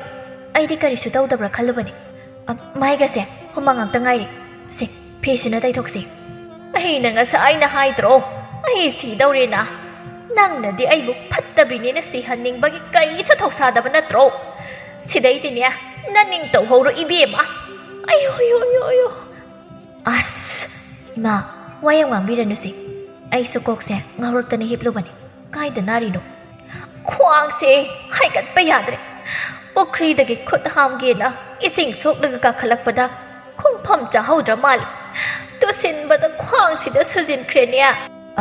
ꯑꯩꯗꯤ ꯀꯔꯤꯁꯨ ꯇꯧꯗꯕ꯭ꯔꯥ ꯈꯜꯂꯨꯕꯅꯤ꯫ ꯑ, ꯃꯥꯏꯒꯁꯦ ꯍꯨꯃꯥꯡ ꯉꯥꯛꯇ ꯉꯥꯏꯔꯦ꯫ ꯁꯦ, ꯐꯤꯁꯤꯅ ꯇꯩꯊꯣꯛꯁꯤ꯫" "ꯑꯩꯅ ꯉꯁꯥꯏꯅ ꯍꯥꯏꯗ꯭ꯔꯣ ꯑꯩ ꯁꯤꯗꯧꯔꯦꯅ? ꯅꯪꯅꯗꯤ ꯑꯩꯕꯨ ꯐꯠꯇꯕꯤꯅꯦꯅ ꯁꯤꯍꯟꯅꯤꯡꯕꯒꯤ ꯀꯔꯤꯁꯨ ꯊꯧꯁꯥꯗꯕ ꯅꯠꯇ꯭ꯔꯣ? ꯁꯤꯗꯩꯗꯤꯅꯦ ꯅꯅꯤꯡ ꯇꯧꯍꯧꯔꯣ ꯏꯕꯦꯝꯃ꯫ ꯑꯌꯣ, ꯑꯌꯣ, ꯑꯌꯣ, ꯑꯌꯣ꯫" "ꯑꯁ, ꯏꯃꯥ, ꯋꯥ ꯌꯥꯝ ꯉꯥꯡꯕꯤꯔꯅꯨꯁꯦ꯫ ꯑꯩꯁꯨ ꯀꯣꯛꯁꯦ ꯉꯥꯎꯔꯛꯇꯅ ꯍꯤꯞꯂꯨꯕꯅꯤ꯫ ꯀꯥꯏꯗ ꯅꯥꯔꯤꯅꯣ?" "ꯈ꯭ꯋꯥꯡꯁꯦ ꯍꯥꯏꯒꯠꯄ ꯌꯥꯗ꯭ꯔꯦ꯫ ꯄꯨꯈ꯭ꯔꯤꯗꯒꯤ ꯈꯨꯠ ꯍꯥꯝꯒꯦꯅ ꯏꯁꯤꯡ ꯁꯣꯛꯂꯒ ꯀꯥꯈꯠꯂꯛꯄꯗ ꯈꯣꯡꯐꯝ ꯆꯥꯍꯧꯗ꯭ꯔ ꯃꯥꯜꯂꯦ꯫ ꯇꯨꯁꯤꯟꯕꯗ ꯈ꯭ꯋꯥꯡꯁꯤꯗ ꯁꯨꯖꯤꯟꯈ꯭ꯔꯦꯅꯦ꯫"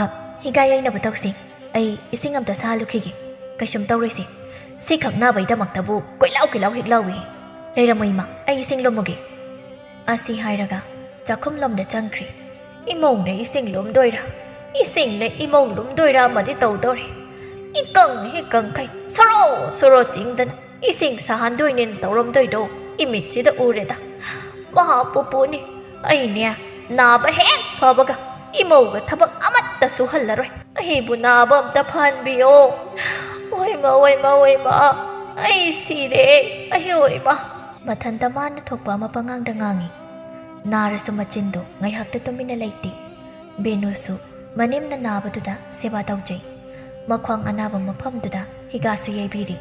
"ꯑ, ꯍꯤꯒꯥ ꯌꯩꯅꯕ ꯇꯧꯁꯤ꯫ ꯑꯩ ꯏꯁꯤꯡ ꯑꯝꯇ ꯁꯥꯍꯜꯂꯨꯈꯤꯒꯦ꯫ ꯀꯩꯁꯨꯝ ꯇꯧꯔꯣꯏꯁꯦ꯫ ꯁꯤꯈꯛ ꯅꯥꯕꯩꯗꯃꯛꯇꯕꯨ ꯀꯣꯏꯂꯥꯎ ꯀꯣꯏꯂꯥꯎ ꯍꯦꯛ ꯂꯥꯎꯏ꯫ ꯂꯩꯔꯝꯃꯣ ꯏꯃꯥ, ꯑꯩ ꯏꯁꯤꯡ ꯂꯨꯝꯃꯨꯒꯦ꯫" ꯑꯁꯤ ꯍꯥꯏꯔꯒ ꯆꯥꯛꯈꯨꯝꯂꯣꯝꯗ ꯆꯪꯈ꯭ꯔꯦ꯫ ꯏꯃꯧꯅ ꯏꯁꯤꯡ ꯂꯨꯝꯗꯣꯏꯔꯥ, ꯏꯁꯤꯡꯅ ꯏꯃꯧ ꯂꯨꯝꯗꯣꯏꯔꯥ ꯑꯃꯗꯤ ꯇꯧꯗꯧꯔꯦ꯫ ꯏꯀꯪ ꯍꯦꯛ ꯀꯪꯈꯩ ꯁꯣꯔꯣ ꯁꯣꯔꯣ ꯆꯤꯡꯗꯅ ꯏꯁꯤꯡ ꯁꯥꯍꯟꯗꯣꯏꯅꯦꯅ ꯇꯧꯔꯝꯗꯣꯏꯗꯣ ꯏꯃꯤꯠꯁꯤꯗ ꯎꯔꯦꯗ꯫ ꯃꯍꯥ ꯄꯨꯄꯨꯅꯤ꯫ ꯑꯩꯅꯦ ꯅꯥꯕ ꯍꯦꯛ ꯐꯕꯒ ꯏꯃꯧꯒ ꯊꯕꯛ ꯑꯃꯠꯇ ꯁꯨꯍꯜꯂꯔꯣꯏ꯫ ꯑꯩꯕꯨ ꯅꯥꯕ ꯑꯝꯇ ꯐꯍꯟꯕꯤꯌꯣ꯫ ꯑꯣꯏꯃ, ꯑꯣꯏꯃ, ꯑꯣꯏꯃ, ꯑꯩ ꯁꯤꯔꯦ꯫ ꯑꯌꯣ ꯏꯃꯥ꯫ ꯃꯊꯟꯇ ꯃꯥꯅ ꯊꯣꯛꯄ ꯑꯃ ꯄꯉꯥꯡꯗ ꯉꯥꯡꯉꯤ꯫ ꯅꯥꯔꯁꯨ ꯃꯆꯤꯟꯗꯣ ꯉꯥꯏꯍꯥꯛꯇ ꯇꯨꯃꯤꯟꯅ ꯂꯩꯇꯦ꯫ ꯕꯦꯅꯨꯁꯨ ꯃꯅꯦꯝꯅ ꯅꯥꯕꯗꯨꯗ ꯁꯦꯕꯥ ꯇꯧꯖꯩ꯫ ꯃꯈ꯭ꯋꯥꯡ ꯑꯅꯥꯕ ꯃꯐꯝꯗꯨꯗ ꯍꯤꯒꯥꯁꯨ ꯌꯩꯕꯤꯔꯤ꯫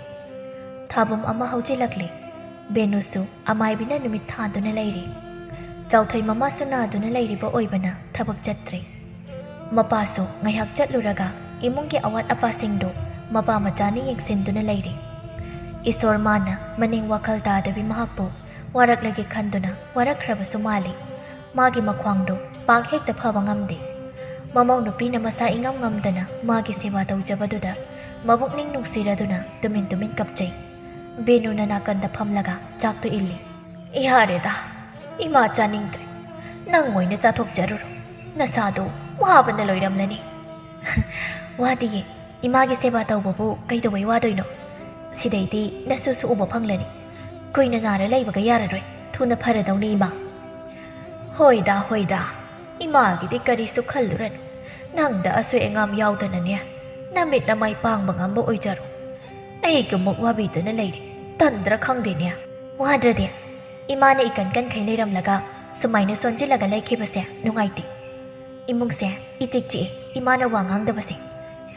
ꯊꯥꯕꯨꯝ ꯑꯃ ꯍꯧꯖꯤꯜꯂꯛꯂꯦ꯫ ꯕꯦꯅꯨꯁꯨ ꯑꯃꯥꯏꯕꯤꯅ ꯅꯨꯃꯤꯠ ꯊꯥꯗꯨꯅ ꯂꯩꯔꯤ꯫ ꯆꯥꯎꯊꯣꯏ ꯃꯃꯥꯁꯨ ꯅꯥꯗꯨꯅ ꯂꯩꯔꯤꯕ ꯑꯣꯏꯕꯅ ꯊꯕꯛ ꯆꯠꯇ꯭ꯔꯦ꯫ ꯃꯄꯥꯁꯨ ꯉꯥꯏꯍꯥꯛ ꯆꯠꯂꯨꯔꯒ ꯏꯃꯨꯡꯒꯤ ꯑꯋꯥꯠ ꯑꯄꯥꯁꯤꯡꯗꯨ ꯃꯄꯥ ꯃꯆꯥꯅ ꯌꯦꯡꯁꯤꯟꯗꯨꯅ ꯂꯩꯔꯤ꯫ ꯏꯁꯣꯔ ꯃꯥꯅ ꯃꯅꯤꯡ ꯋꯥꯈꯜ ꯇꯥꯗꯕꯤ ꯃꯍꯥꯛꯄꯨ ꯋꯥꯔꯛꯂꯒꯦ ꯈꯟꯗꯨꯅ ꯋꯥꯔꯛꯈ꯭ꯔꯕꯁꯨ ꯃꯥꯜꯂꯤ꯫ ꯃꯥꯒꯤ ꯃꯈ꯭ꯋꯥꯡꯗꯨ ꯄꯥꯛ ꯍꯦꯛꯇ ꯐꯕ ꯉꯝꯗꯦ꯫ ꯃꯃꯧ ꯅꯨꯄꯤꯅ ꯃꯁꯥ ꯏꯉꯝ ꯉꯝꯗꯅ ꯃꯥꯒꯤ ꯁꯦꯕꯥ ꯇꯧꯖꯕꯗꯨꯗ ꯃꯕꯨꯛꯅꯤꯡ ꯅꯨꯡꯁꯤꯔꯗꯨꯅ ꯇꯨꯃꯤꯟ ꯇꯨꯃꯤꯟ ꯀꯞꯆꯩ꯫ ꯕꯦꯅꯨꯅ ꯅꯥꯀꯟꯗ ꯐꯝꯂꯒ ꯆꯥꯛꯇꯨ ꯏꯜꯂꯤ꯫ "ꯌꯥꯔꯦꯗ, ꯏꯃꯥ ꯆꯥꯅꯤꯡꯗ꯭ꯔꯦ꯫ ꯅꯪ ꯑꯣꯏꯅ ꯆꯥꯊꯣꯛꯆꯔꯨꯔꯣ꯫ ꯅꯁꯥꯗꯣ ꯋꯥꯕꯅ ꯂꯣꯏꯔꯝꯂꯅꯤ꯫" "ꯋꯥꯗꯤꯌꯦ, ꯏꯃꯥꯒꯤ ꯁꯦꯕꯥ ꯇꯧꯕꯕꯨ ꯀꯩꯗꯧꯕꯩ ꯋꯥꯗꯣꯏꯅꯣ? ꯁꯤꯗꯩꯗꯤ ꯅꯁꯨꯁꯨ ꯎꯕ ꯐꯪꯂꯅꯤ꯫ ꯀꯨꯏꯅ ꯅꯥꯔ ꯂꯩꯕꯒ ꯌꯥꯔꯔꯣꯏ꯫ ꯊꯨꯅ ꯐꯔꯗꯧꯅꯤ ꯏꯃꯥ꯫" "ꯍꯣꯏꯗ, ꯍꯣꯏꯗ, ꯏꯃꯥꯒꯤꯗꯤ ꯀꯔꯤꯁꯨ ꯈꯜꯂꯨꯔꯅꯨ꯫ ꯅꯪꯗ ꯑꯁꯣꯏ ꯑꯉꯥꯝ ꯌꯥꯎꯗꯅꯅꯦ, ꯅꯃꯤꯠ ꯅꯃꯥꯏ ꯄꯥꯡꯕ ꯉꯝꯕ ꯑꯣꯏꯖꯔꯣ꯫ ꯑꯩꯒꯤꯃꯨꯛ ꯋꯥꯕꯤꯗꯨꯅ ꯂꯩꯔꯦ, ꯇꯟꯗ꯭ꯔꯥ ꯈꯪꯗꯦꯅꯦ꯫" "ꯋꯥꯗ꯭ꯔꯗꯤ? ꯏꯃꯥꯅ ꯏꯀꯟ ꯀꯟꯈꯩ ꯂꯩꯔꯝꯂꯒ ꯁꯨꯃꯥꯏꯅ ꯁꯣꯟꯖꯤꯜꯂꯒ ꯂꯩꯈꯤꯕꯁꯦ ꯅꯨꯡꯉꯥꯏꯇꯦ꯫ ꯏꯃꯨꯡꯁꯦ ꯏꯆꯤꯛ ꯆꯤꯛꯑꯦ, ꯏꯃꯥꯅ ꯋꯥ ꯉꯥꯡꯗꯕꯁꯦ꯫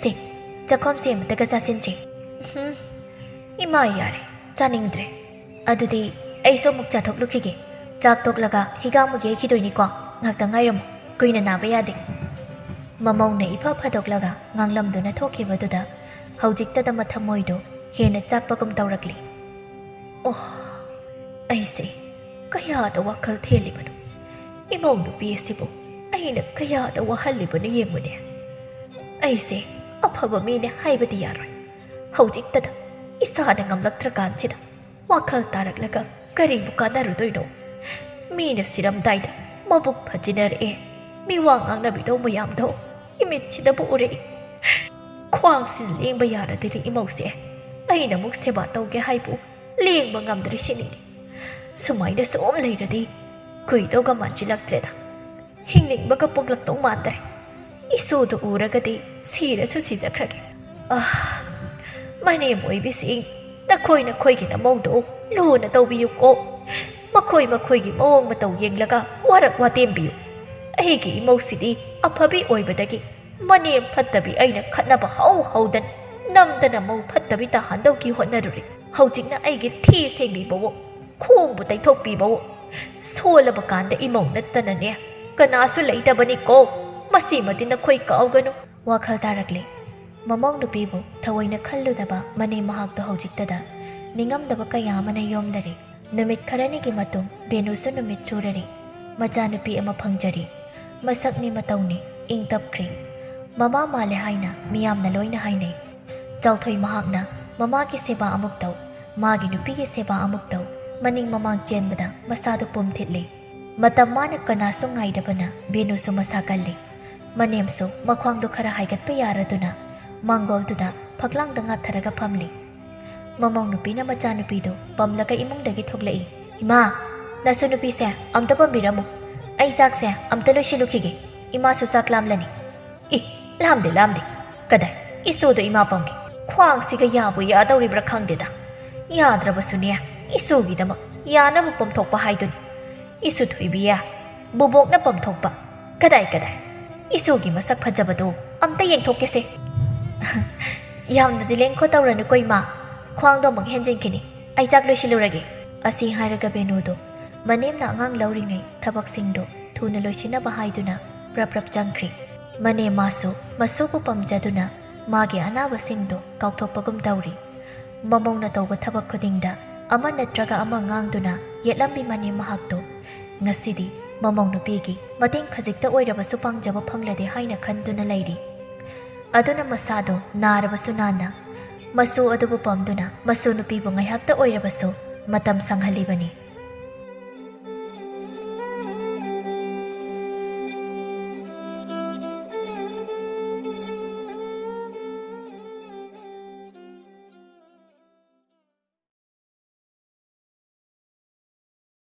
ꯁꯦ, ꯆꯥꯛꯈꯣꯝꯁꯦ ꯑꯃꯇꯒ ꯆꯥꯁꯤꯟꯁꯦ꯫" "ꯎꯝ, ꯏꯃꯥ, ꯌꯥꯔꯦ, ꯆꯥꯅꯤꯡꯗ꯭ꯔꯦ꯫ ꯑꯗꯨꯗꯤ ꯑꯩꯁꯨ ꯑꯃꯨꯛ ꯆꯥꯊꯣꯛꯂꯨꯈꯤꯒꯦ꯫ ꯆꯥꯛ ꯇꯣꯛꯂꯒ ꯍꯤꯒꯥꯃꯨꯛ ꯌꯩꯈꯤꯗꯣꯏꯅꯤꯀꯣ꯫ ꯉꯥꯛꯇ ꯉꯥꯏꯔꯝꯃꯨ꯫ ꯀꯨꯏꯅ ꯅꯥꯕ ꯌꯥꯗꯦ꯫" ꯃꯃꯧꯅ ꯏꯐ ꯐꯗꯣꯛꯂꯒ ꯉꯥꯡꯂꯝꯗꯨꯅ ꯊꯣꯛꯈꯤꯕꯗꯨꯗ ꯍꯧꯖꯤꯛꯇꯗ ꯃꯊꯃꯣꯏꯗꯣ ꯍꯦꯟꯅ ꯆꯥꯛꯄꯒꯨꯝ ꯇꯧꯔꯛꯂꯤ꯫ "ꯑꯣ, ꯑꯩꯁꯦ ꯀꯌꯥꯗ ꯋꯥꯈꯜ ꯊꯦꯜꯂꯤꯕꯅꯣ? ꯏꯃꯧ ꯅꯨꯄꯤ ꯑꯁꯤꯕꯨ ꯑꯩꯅ ꯀꯌꯥꯗ ꯋꯥꯍꯜꯂꯤꯕꯅꯣ ꯌꯦꯡꯉꯨꯅꯦ꯫ ꯑꯩꯁꯦ ꯑꯐꯕ ꯃꯤꯅꯦ ꯍꯥꯏꯕꯗꯤ ꯌꯥꯔꯣꯏ꯫ ꯍꯧꯖꯤꯛꯇꯗ ꯏꯁꯥꯅ ꯉꯝꯂꯛꯇ꯭ꯔꯀꯥꯟꯁꯤꯗ ꯋꯥꯈꯜ ꯇꯥꯔꯛꯂꯒ ꯀꯔꯤꯕꯨ ꯀꯥꯟꯅꯔꯨꯗꯣꯏꯅꯣ? ꯃꯤꯅ ꯁꯤꯔꯝꯗꯥꯏꯗ ꯃꯕꯨꯛ ꯐꯖꯤꯟꯅꯔꯛꯑꯦ, ꯃꯤꯋꯥ ꯉꯥꯡꯅꯕꯤꯗꯧ ꯃꯌꯥꯝꯗꯣ ꯏꯃꯤꯠꯁꯤꯗꯕꯨ ꯎꯔꯛꯏ꯫ ꯈ꯭ꯋꯥꯡꯁꯤ ꯂꯦꯡꯕ ꯌꯥꯔꯗꯤꯅꯦ ꯏꯃꯧꯁꯦ, ꯑꯩꯅ ꯑꯃꯨꯛ ꯁꯦꯕꯥ ꯇꯧꯒꯦ ꯍꯥꯏꯕꯨ ꯂꯦꯡꯕ ꯉꯝꯗ꯭ꯔꯤꯁꯤꯅꯤꯅꯦ꯫ ꯁꯨꯃꯥꯏꯅ ꯁꯨꯝ ꯂꯩꯔꯗꯤ ꯀꯨꯏꯗꯧꯒ ꯃꯥꯟꯁꯤꯜꯂꯛꯇ꯭ꯔꯦꯗ꯫ ꯍꯤꯡꯅꯤꯡꯕꯒ ꯄꯣꯛꯂꯛꯇꯧ ꯃꯥꯟꯗ꯭ꯔꯦ꯫ ꯏꯁꯨꯗꯨ ꯎꯔꯒꯗꯤ ꯁꯤꯔꯁꯨ ꯁꯤꯖꯈ꯭ꯔꯒꯦ꯫ ꯑꯥ, ꯃꯅꯦꯝ ꯑꯣꯏꯕꯤꯁꯤꯡ, ꯅꯈꯣꯏ ꯅꯈꯣꯏꯒꯤ ꯅꯃꯧꯗꯣ ꯂꯨꯅ ꯇꯧꯕꯤꯌꯨꯀꯣ꯫ ꯃꯈꯣꯏ ꯃꯈꯣꯏꯒꯤ ꯃꯑꯣꯡ ꯃꯇꯧ ꯌꯦꯡꯂꯒ ꯋꯥꯔꯛ ꯋꯥꯇꯦꯝꯕꯤꯌꯨ꯫ ꯑꯩꯒꯤ ꯏꯃꯧꯁꯤꯗꯤ ꯑꯐꯕꯤ ꯑꯣꯏꯕꯗꯒꯤ ꯃꯅꯦꯝ ꯐꯠꯇꯕꯤ ꯑꯩꯅ ꯈꯠꯅꯕ ꯍꯧ ꯍꯧꯗꯅ ꯅꯝꯗꯅ ꯃꯧ ꯐꯠꯇꯕꯤ ꯇꯥꯍꯟꯗꯧꯒꯤ ꯍꯣꯠꯅꯔꯨꯔꯦ꯫ ꯍꯧꯖꯤꯛꯅ ꯑꯩꯒꯤ ꯊꯤ ꯁꯦꯡꯕꯤꯕꯋꯣ, ꯈꯣꯡꯕꯨ ꯇꯩꯊꯣꯛꯄꯤꯕꯋꯣ, ꯁꯣꯜꯂꯕ ꯀꯥꯟꯗ ꯏꯃꯧ ꯅꯠꯇꯅꯅꯦ ꯀꯅꯥꯁꯨ ꯂꯩꯇꯕꯅꯤꯀꯣ꯫ ꯃꯁꯤꯃꯗꯤ ꯅꯈꯣꯏ ꯀꯥꯎꯒꯅꯨ꯫ ꯋꯥꯈꯜ ꯇꯥꯔꯛꯂꯦ꯫ ꯃꯃꯧ ꯅꯨꯄꯤꯕꯨ ꯊꯑꯣꯏꯅ ꯈꯜꯂꯨꯗꯕ ꯃꯅꯦꯝ ꯃꯍꯥꯛꯇꯣ ꯍꯧꯖꯤꯛꯇꯗ ꯅꯤꯡꯉꯝꯗꯕ ꯀꯌꯥ ꯑꯃꯅ ꯌꯣꯝꯂꯔꯦ꯫ ꯅꯨꯃꯤꯠ ꯈꯔꯅꯤꯒꯤ ꯃꯇꯨꯡ ꯕꯦꯅꯨꯁꯨ ꯅꯨꯃꯤꯠ ꯁꯨꯔꯔꯦ꯫ ꯃꯆꯥꯅꯨꯄꯤ ꯑꯃ ꯐꯪꯖꯔꯦ꯫ ꯃꯁꯛꯅꯤ ꯃꯇꯧꯅꯤ ꯏꯪ ꯇꯞꯈ꯭ꯔꯦ꯫ ꯃꯃꯥ ꯃꯥꯜꯂꯦ ꯍꯥꯏꯅ ꯃꯤꯌꯥꯝꯅ ꯂꯣꯏꯅ ꯍꯥꯏꯅꯩ꯫ ꯆꯥꯎꯊꯣꯏ ꯃꯍꯥꯛꯅ ꯃꯃꯥꯒꯤ ꯁꯦꯕꯥ ꯑꯃꯨꯛ ꯇꯧ, ꯃꯥꯒꯤ ꯅꯨꯄꯤꯒꯤ ꯁꯦꯕꯥ ꯑꯃꯨꯛ ꯇꯧ, ꯃꯅꯤꯡ ꯃꯃꯥꯡ ꯆꯦꯟꯕꯗ ꯃꯁꯥꯗꯨ ꯄꯨꯝ ꯊꯤꯠꯂꯤ꯫ ꯃꯇꯝ ꯃꯥꯅ ꯀꯅꯥꯁꯨ ꯉꯥꯏꯗꯕꯅ ꯕꯦꯅꯨꯁꯨ ꯃꯁꯥ ꯀꯜꯂꯤ꯫ ꯃꯅꯦꯝꯁꯨ ꯃꯈ꯭ꯋꯥꯡꯗꯨ ꯈꯔ ꯍꯥꯏꯒꯠꯄ ꯌꯥꯔꯗꯨꯅ ꯃꯥꯡꯒꯣꯜꯗꯨꯗ ꯐꯛꯂꯥꯡꯗ ꯉꯥꯊꯔꯒ ꯐꯝꯂꯤ꯫ ꯃꯃꯧ ꯅꯨꯄꯤꯅ ꯃꯆꯥꯅꯨꯄꯤꯗꯨ ꯄꯝꯂꯒ ꯏꯃꯨꯡꯗꯒꯤ ꯊꯣꯛꯂꯛꯏ꯫ "ꯏꯃꯥ, ꯅꯁꯨ ꯅꯨꯄꯤꯁꯦ ꯑꯝꯇ ꯄꯝꯕꯤꯔꯝꯃꯨ꯫ ꯑꯩ ꯆꯥꯛꯁꯦ ꯑꯝꯇ ꯂꯣꯏꯁꯤꯜꯂꯨꯈꯤꯒꯦ꯫ ꯏꯃꯥꯁꯨ ꯆꯥꯛ ꯂꯥꯝꯂꯅꯤ꯫" "ꯏ, ꯂꯥꯝꯗꯦ, ꯂꯥꯝꯗꯦ꯫ ꯀꯗꯥꯏ, ꯏꯁꯨꯗꯣ ꯏꯃꯥ ꯄꯝꯒꯦ? ꯈ꯭ꯋꯥꯡꯁꯤꯒ ꯌꯥꯕꯨ ꯌꯥꯗꯧꯔꯤꯕ꯭ꯔꯥ ꯈꯪꯗꯦꯗ꯫ ꯌꯥꯗ꯭ꯔꯕꯁꯨꯅꯦ, ꯏꯁꯨꯒꯤꯗꯃꯛ ꯌꯥꯅꯕ ꯄꯝꯊꯣꯛꯄ ꯍꯥꯏꯗꯨꯅꯤ꯫ ꯏꯁꯨ ꯊꯣꯏꯕꯤꯌꯦ, ꯕꯣꯕꯣꯛꯅ ꯄꯝꯊꯣꯛꯄ꯫ ꯀꯗꯥꯏ, ꯀꯗꯥꯏ? ꯏꯁꯨꯒꯤ ꯃꯁꯛ ꯐꯖꯕꯗꯣ ꯑꯝꯇ ꯌꯦꯡꯊꯣꯛꯀꯦꯁꯦ꯫" "ꯌꯥꯝꯅꯗꯤ ꯂꯦꯡꯈꯣ ꯇꯧꯔꯅꯨꯀꯣ ꯏꯃꯥ, ꯈ꯭ꯋꯥꯡꯗꯣ ꯑꯃꯨꯛ ꯍꯦꯟꯖꯤꯟꯈꯤꯅꯤ꯫ ꯑꯩ ꯆꯥꯛ ꯂꯣꯏꯁꯤꯜꯂꯨꯔꯒꯦ꯫" ꯑꯁꯤ ꯍꯥꯏꯔꯒ ꯕꯦꯅꯨꯗꯣ ꯃꯅꯦꯝꯅ ꯑꯉꯥꯡ ꯂꯧꯔꯤꯉꯩ ꯊꯕꯛꯁꯤꯡꯗꯣ ꯊꯨꯅ ꯂꯣꯏꯁꯤꯟꯅꯕ ꯍꯥꯏꯗꯨꯅ ꯄ꯭ꯔꯞ ꯄ꯭ꯔꯞ ꯆꯪꯈ꯭ꯔꯤ꯫ ꯃꯅꯦꯝ ꯃꯥꯁꯨ ꯃꯁꯨꯕꯨ ꯄꯝꯖꯗꯨꯅ ꯃꯥꯒꯤ ꯑꯅꯥꯕꯁꯤꯡꯗꯣ ꯀꯥꯎꯊꯣꯛꯄꯒꯨꯝ ꯇꯧꯔꯤ꯫ ꯃꯃꯧꯅ ꯇꯧꯕ ꯊꯕꯛ ꯈꯨꯗꯤꯡꯗ ꯑꯃ ꯅꯠꯇ꯭ꯔꯒ ꯑꯃ ꯉꯥꯡꯗꯨꯅ ꯌꯦꯠꯂꯝꯕꯤ ꯃꯅꯦꯝ ꯃꯍꯥꯛꯇꯣ ꯉꯁꯤꯗꯤ ꯃꯃꯧ ꯅꯨꯄꯤꯒꯤ ꯃꯇꯦꯡ ꯈꯖꯤꯛꯇ ꯑꯣꯏꯔꯕꯁꯨ ꯄꯥꯡꯖꯕ ꯐꯪꯂꯗꯤ ꯍꯥꯏꯅ ꯈꯟꯗꯨꯅ ꯂꯩꯔꯤ꯫ ꯑꯗꯨꯅ ꯃꯁꯥꯗꯣ ꯅꯥꯔꯕꯁꯨ ꯅꯥꯟꯅ ꯃꯁꯨ ꯑꯗꯨꯕꯨ ꯄꯝꯗꯨꯅ ꯃꯁꯨ ꯅꯨꯄꯤꯕꯨ ꯉꯥꯏꯍꯥꯛꯇ ꯑꯣꯏꯔꯕꯁꯨ ꯃꯇꯝ ꯁꯪꯍꯜꯂꯤꯕꯅꯤ꯫